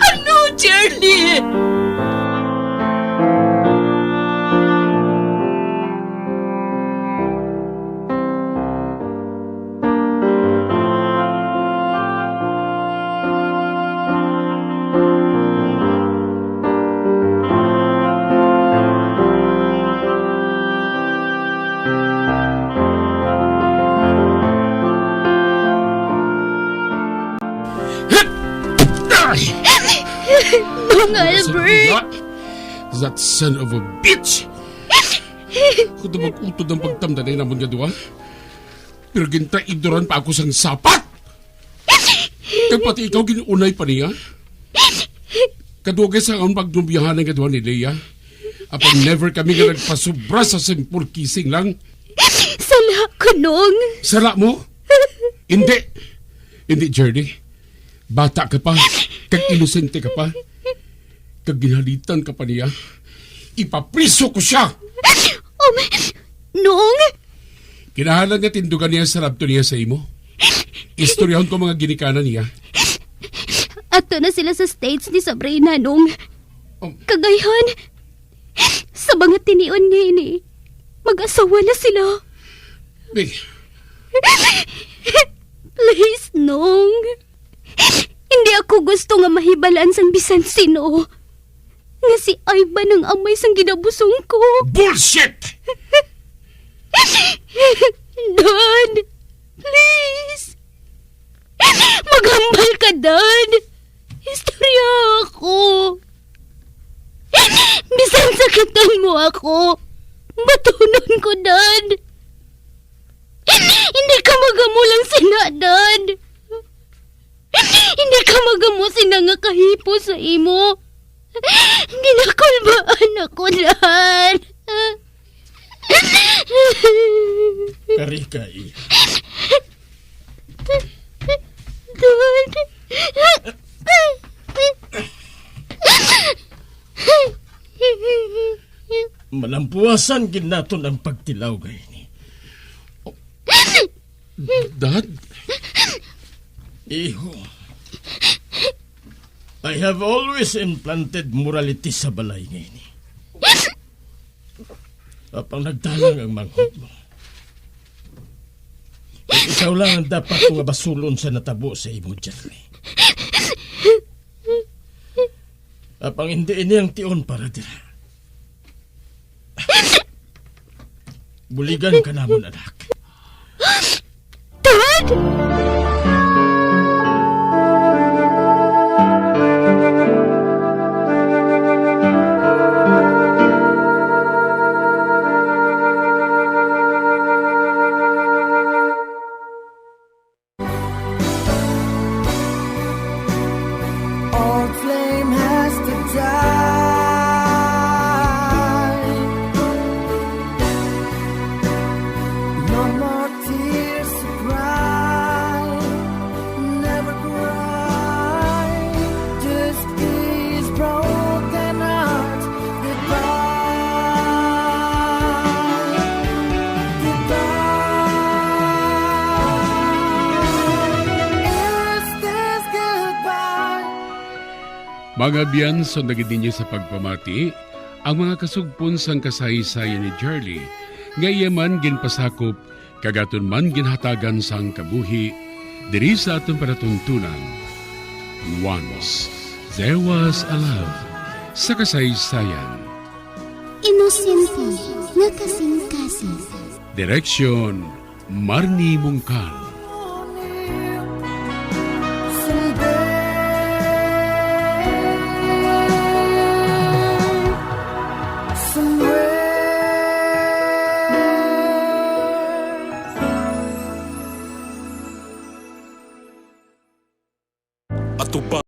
Ano, Shirley? Ay! Mang Albert! That son of a bitch! Kung tabag-utod ang pagtamdanay namon nga duha, pero gintaidoran pa ako sang sapat! Kag pati ikaw, gin-unay pa niya. Kadugay sa ang pagnubiyahan nga duha ni Leia. Apang never kami nga nagpasubra sa simple kissing lang. Sala ko, Nong. Sala mo? Hindi. Hindi, Jerry. Bata ka pa. Kag inosente ka pa. Kag ginhalitan ka pa niya. Ipapriso ko siya! Um, Nong? Kinahanglan nga tindugan niya sa rabto niya sa imo. Istoryahon ko mga ginikanan niya. Ato na sila sa States ni Sabrina, Nong. Oh. Kagayhan, sa mga tinion nga ini, mag-asawa na sila. Bi- Please, Nong. Hindi ako gusto nga mahibalaan sang bisan sino nga si Ivan ang amay sang ginabusong ko. Bullshit! Dad, please. Maghambal ka, Dad. Istorya ako. Bisan sakitan mo ako, batunon ko, Dad. Hindi ka magamo lang sina, Dad. Hindi ka magamo sina nga kahipo sa imo. Ginakulbaan ako, Dad. Kari ka, iya. Dad. Malampuasan gid naton ang pagtilaw gayni. Dad? Iho, I have always implanted morality sa balay nga ini. Apang nagtalang ang manghod mo. Ikaw lang ang dapat ko nga basulon sa natabo sa imo, Jerry. Apang hindi ini ang tion para dira. Buligan ka namon, anak. Dad! Old flame has to die. Mga abyan, sundagid ninyo sa pagpamati ang mga kasugpon sang kasaysayan ni Charlie, nga iya man ginpasakop kag aton man ginhatagan sang kabuhi diri sa aton palatuntunan. Once There Was a Love sa kasaysayan. Inosente nga kasing-kasing. Direksyon, Marnie Mungkal. Atubang.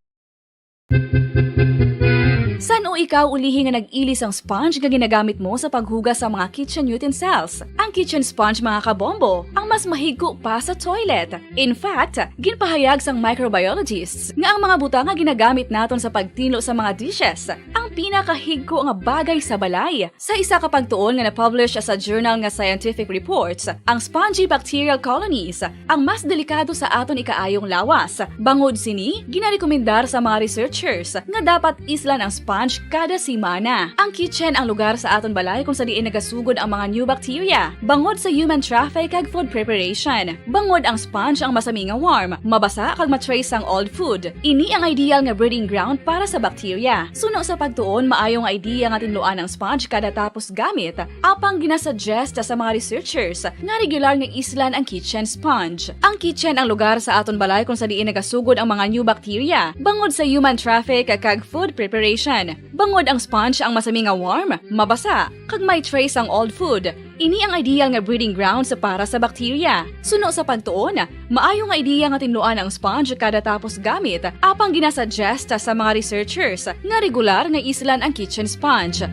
San-o ikaw ulihi nga nag-ili sang sponge nga ginagamit mo sa paghugas sa mga kitchen utensils? Ang kitchen sponge, mga kabombo, ang mas mahigko pa sa toilet. In fact, ginpahayag sang microbiologists nga ang mga butang nga ginagamit naton sa pagtinlo sa mga dishes ang pinakahigko nga bagay sa balay. Sa isa ka pagtuon nga na-publish sa journal nga Scientific Reports, ang spongy bacterial colonies ang mas delikado sa aton ikaayong lawas. Bangod sini, ginarekomendar sa mga researchers nga dapat islan ang sponge kada semana. Ang kitchen ang lugar sa aton balay kung sa diin nagasugod ang mga new bacteria, bangod sa human traffic kag food preparation. Bangod ang sponge ang masami nga warm, mabasa kag ma-trace sang old food. Ini ang ideal nga breeding ground para sa bacteria. Suno sa pagtuon, maayo nga idea nga tinluan ang sponge kada tapos gamit, apang ginasuggest sa mga researchers nga regular nga islan ang kitchen sponge. Ang kitchen ang lugar sa aton balay kung sa diin nagasugod ang mga new bacteria, bangod sa human traffic kag food preparation. Bangod ang sponge ang masami nga warm, mabasa, kag may trace ang old food. Ini ang ideal nga breeding grounds para sa bacteria. Suno sa pagtuon, maayo nga idea nga tinluan ang sponge kada tapos gamit, apang ginasuggest sa mga researchers nga regular nga islan ang kitchen sponge.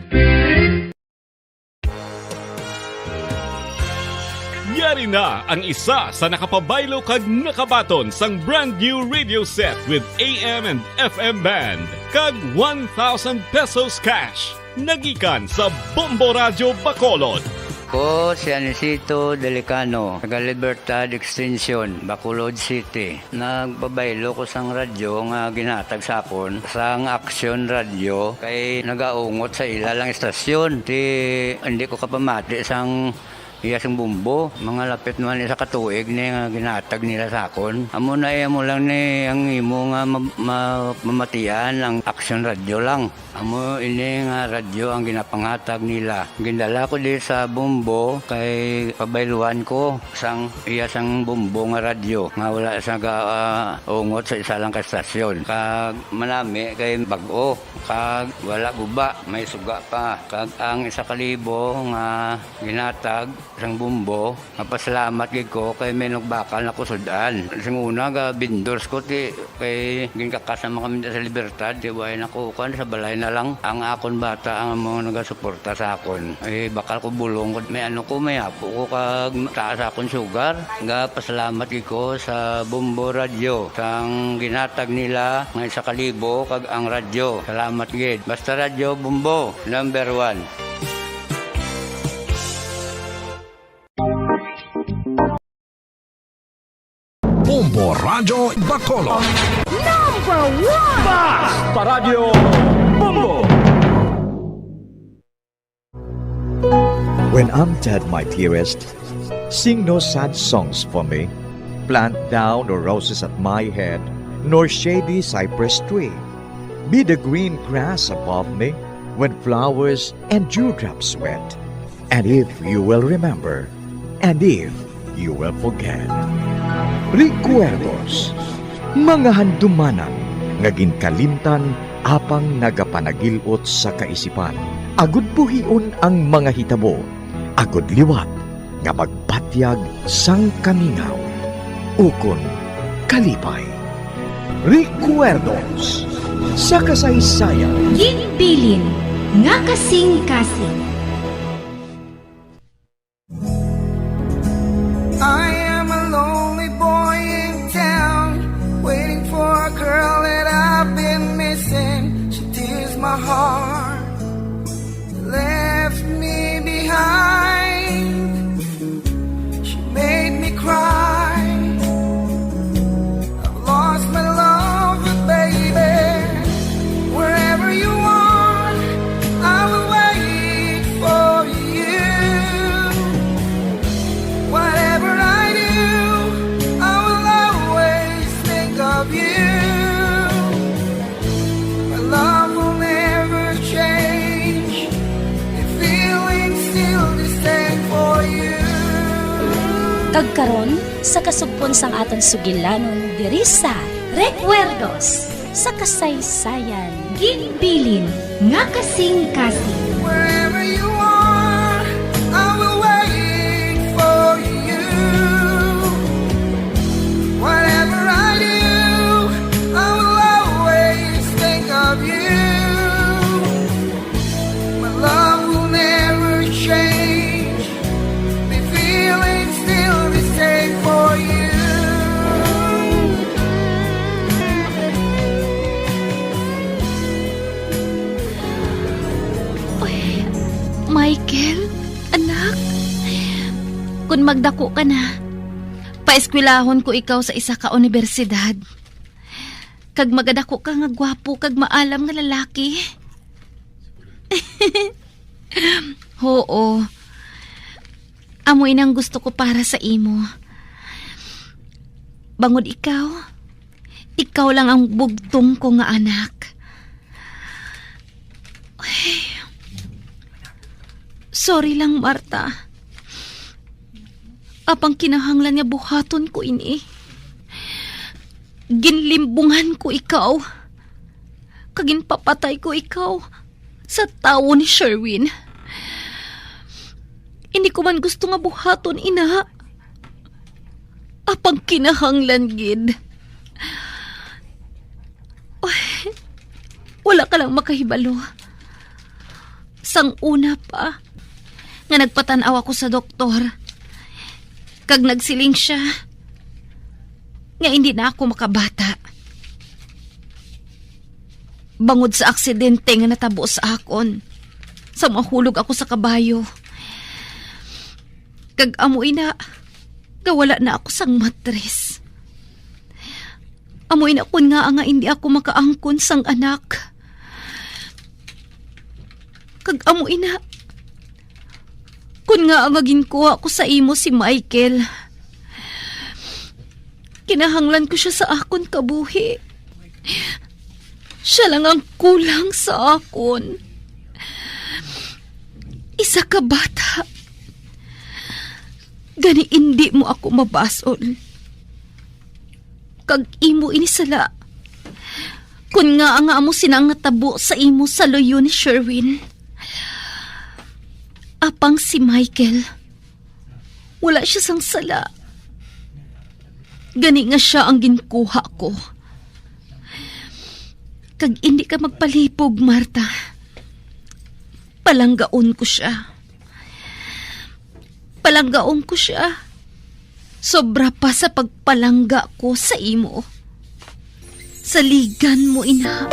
Yari na ang isa sa nakapabaylo kag nakabaton sang brand new radio set with A M and F M band kag one thousand pesos cash. Nagikan sa Bombo Radyo Bacolod. Ko si Anisito Delicano, taga Libertad Extension, Bacolod City. Nagpabaylo ko sang radyo nga ginhatag sa akon sang Aksyon Radyo kay nagaungot sa ila lang istasyon. Ti, hindi ko kapamati sang iya sing bumbo. Mga lapit naman isa ka tuig ni nga ginhatag nila sa akon. Amo na, eh, amo lang ni ang imo nga ma-, ma-, mamatian ang Aksyon Radyo lang. Amo ini nga radyo ang ginapanghatag nila. Gindala ko di sa bumbo kay pabayluan ko sang iya sang bumbo nga radyo nga wala sa ga-, ah, ungot sa isa lang ka estasyon. Kag manami kay bag-o, kag wala guba, may suga pa. Kag ang isa ka libo nga ginhatag sang bumbo, mapasalamat gid ko kay may nagbakal na ko sud-an. Sing una, ga-vendors ko, ti, kay ginkakas naman kami sa Libertad, ti, way na ko, kuwan, sa balay na lang. Ang akon bata ang mga nagasuporta sa akon. Eh, bakal ko bulong, may ano ko, may apo ko, kag taas akon sugar. Ga-pasalamat gid ko sa Bombo Radyo, sang ginhatag nila nga isa ka libo, kag ang radyo. Salamat gid. Basta Radyo Bombo, number one. Bombo Radyo Bacolod. Number one! Basta Radyo Bombo! When I'm dead, my dearest, sing no sad songs for me. Plant thou no roses at my head, nor shady cypress tree. Be the green grass above me when flowers and dewdrops wet. And if you will remember, and if you will forget. Recuerdos, mga handumanan nga ginkalimtan apang nagapanagil-ot sa kaisipan, agud buhion ang mga hitabo, agud liwat nga magpatyag sang kamingaw ukon kalipay. Recuerdos sa kasaysayan. Ginbilin nga kasing-kasing. I am a lonely boy in town, waiting for a girl that I've been missing. She tears my heart, left me behind. She made me cry. I've lost my love, but baby, where Karon, sa kasugpon sang aton sugilanon diri sa Recuerdos sa Kasaysayan. Ginbilin nga kasing-kasing. Wherever you are, I will wait for you. Whatever I do, I will always think of you. My love will never change. My feelings still the same for you. Uy, Michael, anak, kun magdako ka na, paeskwelahon ko ikaw sa isa ka unibersidad. Kag magadako ka nga gwapo kag maalam nga lalaki. Oo. Amo ini ang gusto ko para sa imo. Bangod ikaw, ikaw lang ang bugtong ko nga anak. Ay, sorry lang, Marta. Apang kinahanglan nga buhaton ko ini. Ginlimbungan ko ikaw, kag ginpapatay ko ikaw sa tawo ni Sherwin. Hindi ko man gusto nga buhaton ina. Apang kinahanglan gid. Uy, wala ka lang makahibalo. Sang una pa nga nagpatan-aw ako sa doktor, kag nagsiling siya nga hindi na ako makabata. Bangod sa aksidente nga natabo sa akon, sa mahulog ako sa kabayo. Kag amo ina, nga wala na ako sang matres. Amo ina kun ngaa nga hindi ako makaangkon sang anak. Kag amo ina, kun ngaa nga ginkuha ko sa imo si Michael. Kinahanglan ko sia sa akon kabuhi. Sia lang ang kulang sa akon. Isa ka bata. Gani indi mo ako mabasol. Kag imo ini sala. Kun ngaa nga amo sina ang natabo sa imo sa luyo ni Sherwin. Apang si Michael, wala sia sang sala. Gani nga sia ang ginkuha ko. Kag indi ka magpalibog, Marta. Palanggaon ko sia. Palanggaon ko sia. Sobra pa sa pagpalangga ko sa imo. Saligan mo, ina.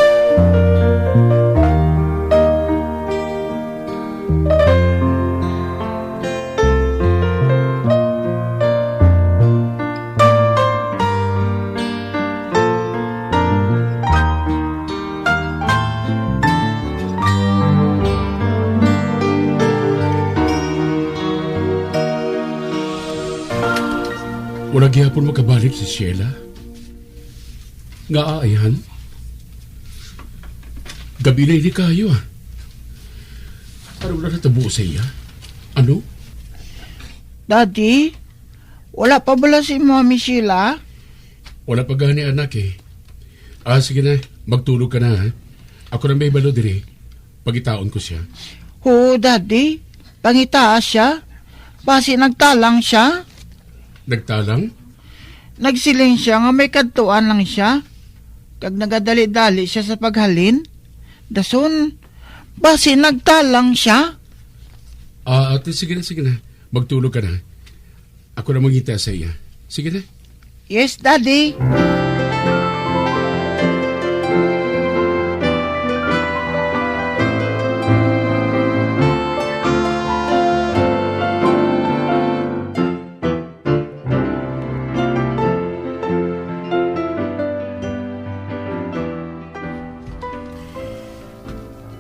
Wala gihapon makabalik si Sheila. Ngaa, ayhan? Gabi na ini kayo, ah. Ano na natabo sa iya? Ano? Daddy, wala pa bala si Mami Sheila? Wala pa gani, anak, eh. Ah, sige na. Magtulog ka na, ha? Ako na may balo diri. Pangitaon ko sia. Oo, Daddy. Pangitaa sia. Basi nagtalang sia. Nagtalang? Nagsiling sia nga may kadtuan lang sia. Kag nagadali-dali sia sa paghalin. Dason, basi nagtalang sia. Ah, ate, sige na, sige na. Magtulog ka na. Ako na mangita sa iya. Sige na. Yes, Daddy.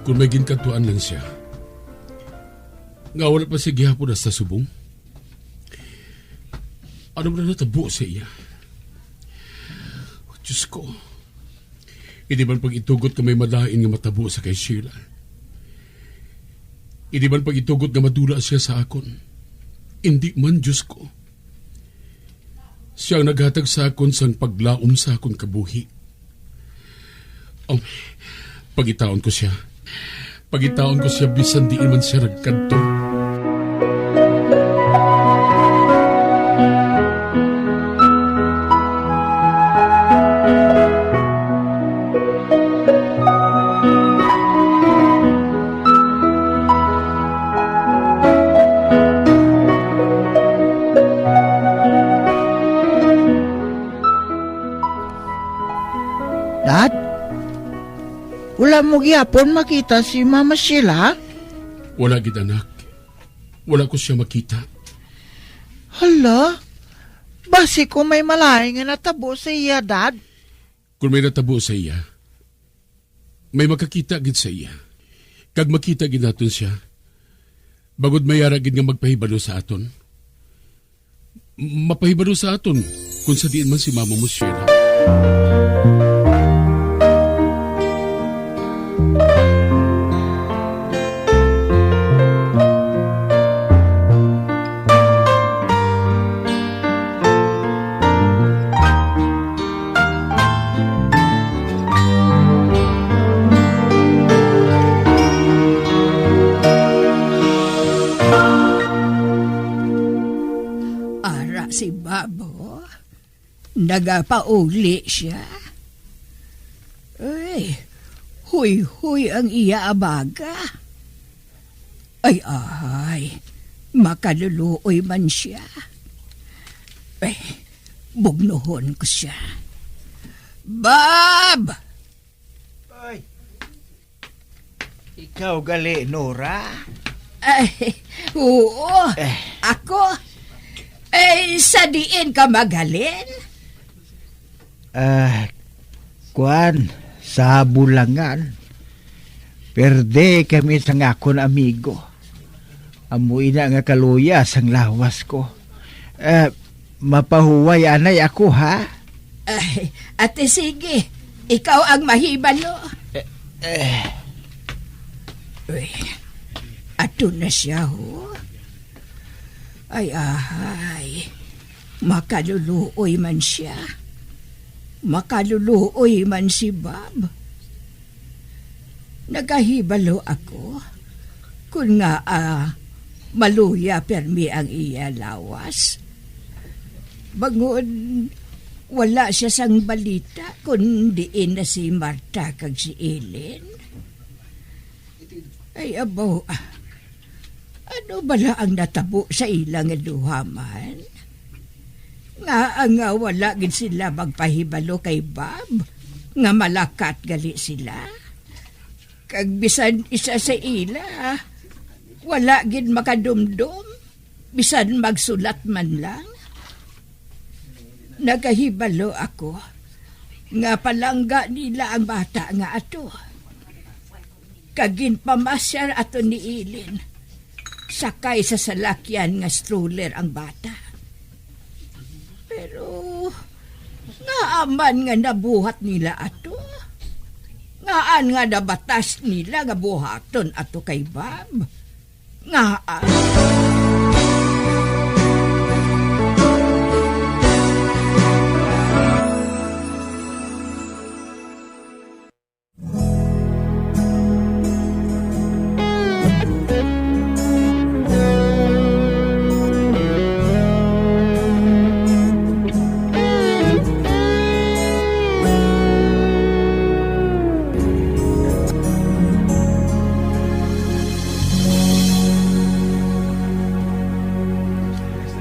Kung may ginkadtuan lang siya, nga wala pa siya gihapon hasta subong? Ano man ang natabo sa iya? Diyos ko, hindi man pag-itugot nga may malain nga matabo sa kay Sheila. Hindi man pag-itugot nga madula siya sa akon. Hindi man, Diyos ko. Siya ang naghatag sa akon sang paglaom sa akon kabuhi. Oh, pangitaon ko sia. Pangitaon ko sia bisan diin man sia nagkadto. Dad, wala mo gihapon makita si Mama Sheila? Wala gid, anak. Wala ko siya makita. Hala, basi ko may malain nga natabo sa iya, Dad. Kung may natabo sa iya, may makakita gid sa iya. Kag makita gid naton siya. Bangod may ara gid nga magpahibalo sa aton. Mapahibalo sa aton kung sa diin man si Mama mo, Sheila. Ara si Babo, nagapauli sia. Ay, huyhoy ang iya abaga. Ay, ay, makaluluoy man sia. Ay, bugnuhon ko sia. Bab! Ay, ikaw gali, Nora? Ay, oo. Eh. Ako? Eh, sa diin ka maghalin? Ah, kuan, sa Bulangan. Perde kami sang akon amigo. Amo ina nga kaluya sang lawas ko. Eh, mapahuway anay ako, ha? Ay, ate, sige. Ikaw ang mahibalo. Eh, eh. Uy, ato na siya, ho. Ay, ahay. Makaluluoy man sia. Makaluluoy man si Bob. Nagahibalo ako kon ngaa maluya pirmi ang iya lawas. Bangod wala sia sang balita kon diin na si Marta kag si Ellen. Ay, abaw, ano bala ang natabo sa ila nga duha man? Ngaa nga wala gid sila magpahibalo kay Bob nga malakat gali sila? Kag bisan isa sa ila, wala gid makadumdom, bisan magsulat man lang. Nagahibalo ako nga palangga nila ang bata nga ato. Kag ginpamasyar ato ni Ellen. Sakay sa salakyan nga stroller ang bata. Pero ngaa man nga nabuhat nila ato? Ngaan nga nabatas nila nga buhaton ato kay Bob? Ngaa?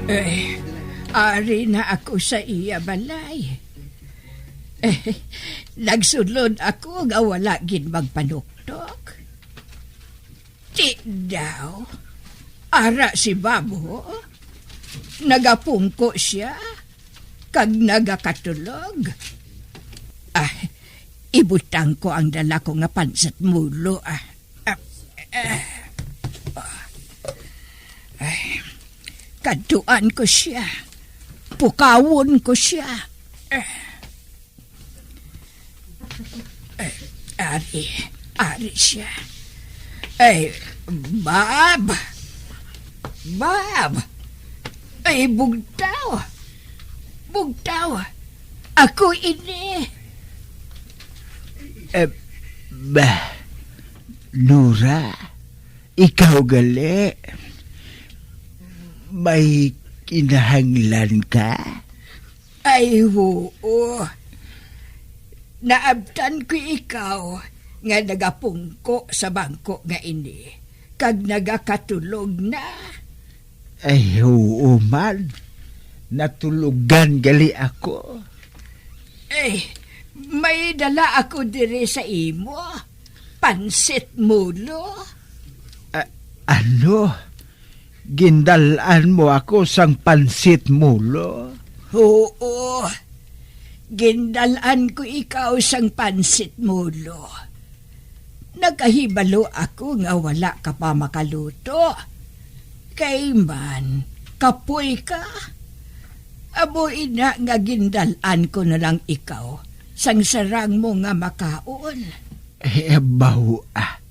Eh, ari na ako sa iya balay. Eh, nagsulod ako nga wala gid magpanuktok. Ti daw, ara si Babo, nagapungko sia, kag nagakatulog. Ah, ibutang ko ang dala ko nga pansat mulo, ah. Ah, ah. Ay, kadtuan ko sia. Pukawon ko sia. Eh, ari, ari sia. Ay, Bab! Bab! Ay, bugtaw! Bugtaw, ako ini. Eh, bah, Nora, ikaw gali? May kinahanglan ka? Ay, oo. Naabtan ko ikaw nga nagapungko sa bangko nga ini, kag nagakatulog na. Ay, oo man. Natulogan gali ako. Eh, may dala ako diri sa imo. Pansit mulo. A-, ano? Gindal-an mo ako sang pansit mulo? Oo. Gindal-an ko ikaw sang pansit mulo. Nakahibalo ako nga wala ka pa makaluto. Kay man, kapoy ka. Amo ina nga gindal-an ko na lang ikaw sang sarang mo nga makaon. Eh, abaw, ah,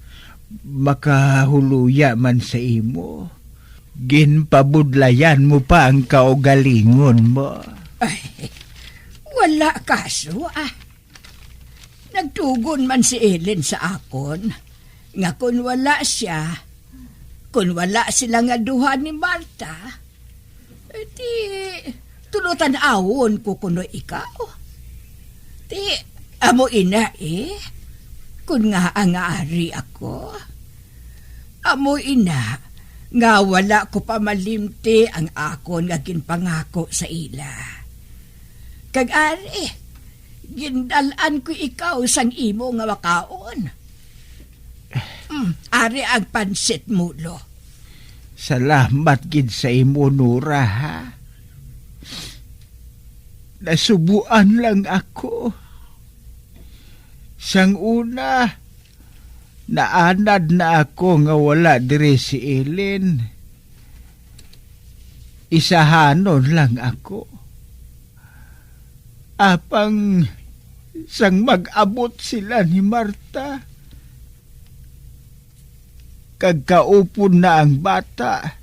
makahuluya man sa imo. Ginpabudlayan mo pa ang kaugalingon mo. Ay, wala kaso, ah. Nagtugon man si Ellen sa akon nga kon wala sia, kon wala sila nga duha ni Marta, eh, di tulotan-awon ko kuno ikaw. Di amo ina, eh, kon ngaa nga ari ako. Amo ina nga wala ko pa malimti ang akon nga ginpangako sa ila. Kag ari, gindal-an ko ikaw sang imo nga makaon. Mm, ari ang pansit mulo. Salamat gid sa imo, Nora, ha? Nasubuan lang ako. Sang una, naanad na ako nga wala diri si Ellen. Isahanon lang ako. Apang sang mag-abot sila ni Marta, kag kaupod na ang bata,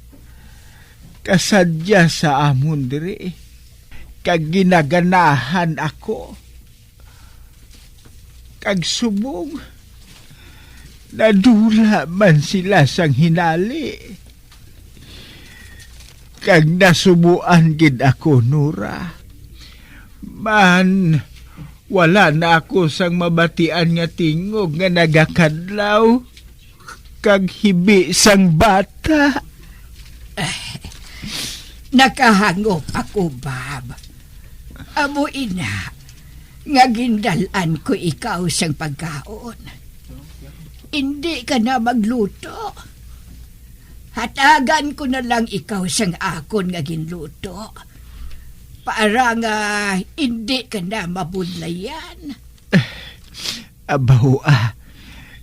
kasadya sa amon diri, kag ginaganahan ako. Kag subong, nadula man sila sang hinali. Kag nasubuan gid ako, Nora. Man, wala na ako sang mabatian nga tingog nga nagakadlaw kag hibi sang bata. Nakahangop ako, Bob. Amo ina nga gindal-an ko ikaw sang pagkaon. Indi ka na magluto. Hatagan ko na lang ikaw sang akon nga ginluto, para nga indi ka na mabudlayan. Abaw, ah.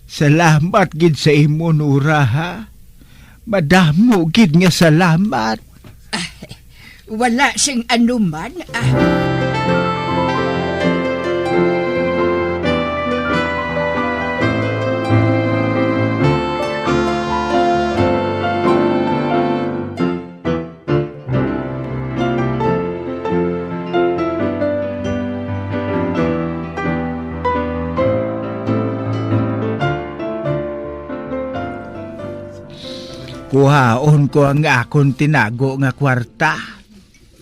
Salamat gid sa imo, Nora, ha? Madamo gid nga salamat. Ah, wala sing anuman, ah. Kuhaon ko ang akon tinago nga kwarta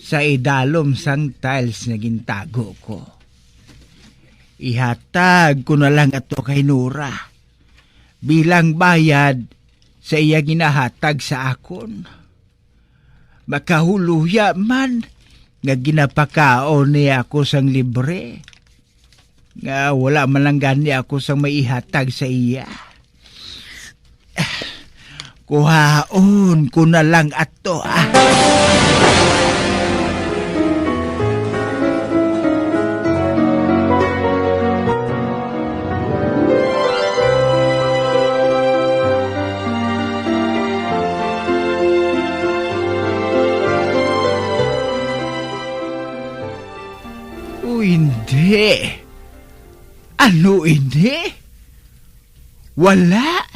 sa idalom sang tiles nga gintago ko. Ihatag ko na lang ato kay Nora bilang bayad sa iya ginahatag sa akon. Makahuluya man nga ginapakaon niya ako sang libre, nga wala man lang gani ako sang maihatag sa iya. Kuhaon ko na lang ato, ah. O, hindi. Ano ini? Wala.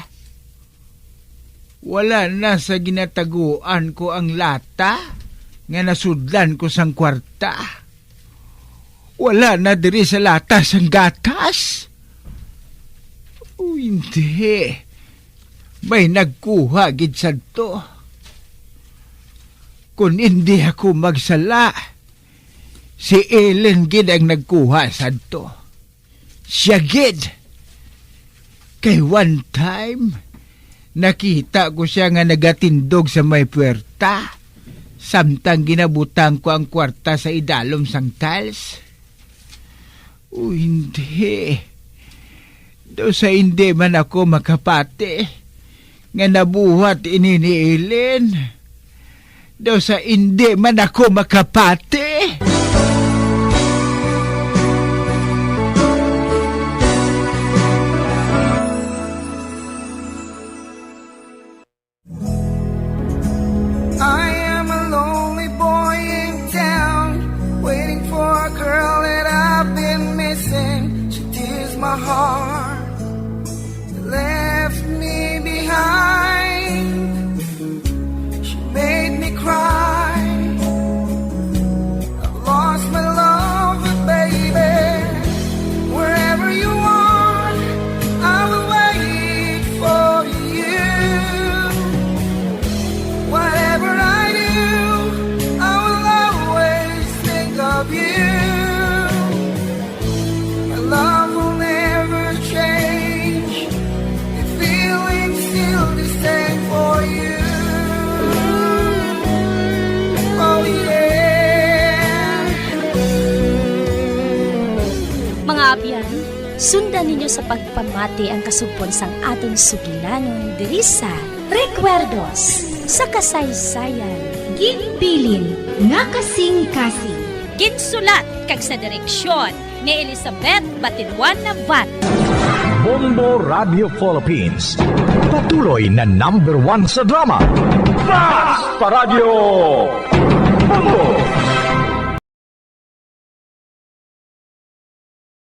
Wala na sa ginataguan ko ang lata nga nasudlan ko sang kwarta. Wala na diri sa lata sang gatas? O, hindi. May nagkuha gid sadto. Kung hindi ako magsala, si Ellen gid ang nagkuha sadto. Siya gid. Kay one time, nakita ko siya nga nagatindog sa may puwerta, samtang ginabutang ko ang kwarta sa idalom sang tiles. O hindi. Daw sa hindi man ako makapati nga nabuhat ini ni Ellen. Daw sa hindi man ako makapati. I am a lonely boy in town, waiting for a girl that I've been missing. She tears my heart, left me behind. She made me cry. I've lost my love, baby. Wherever you are, I will wait for you. Whatever I do, I will always think of you. My love will never change. The feeling's still the same for you. Oh, yeah. Mga abyan, sundan ninyo sa pagpamati ang kasugpon sang aton sugilanon diri sa Recuerdos sa Kasaysayan. Ginbilin nga kasing-kasing. Ginsulat kag sa direksyon ni Elizabeth Batiluan Navarro. Bombo Radio Philippines, patuloy na number one sa drama. Basta Radyo Bombo!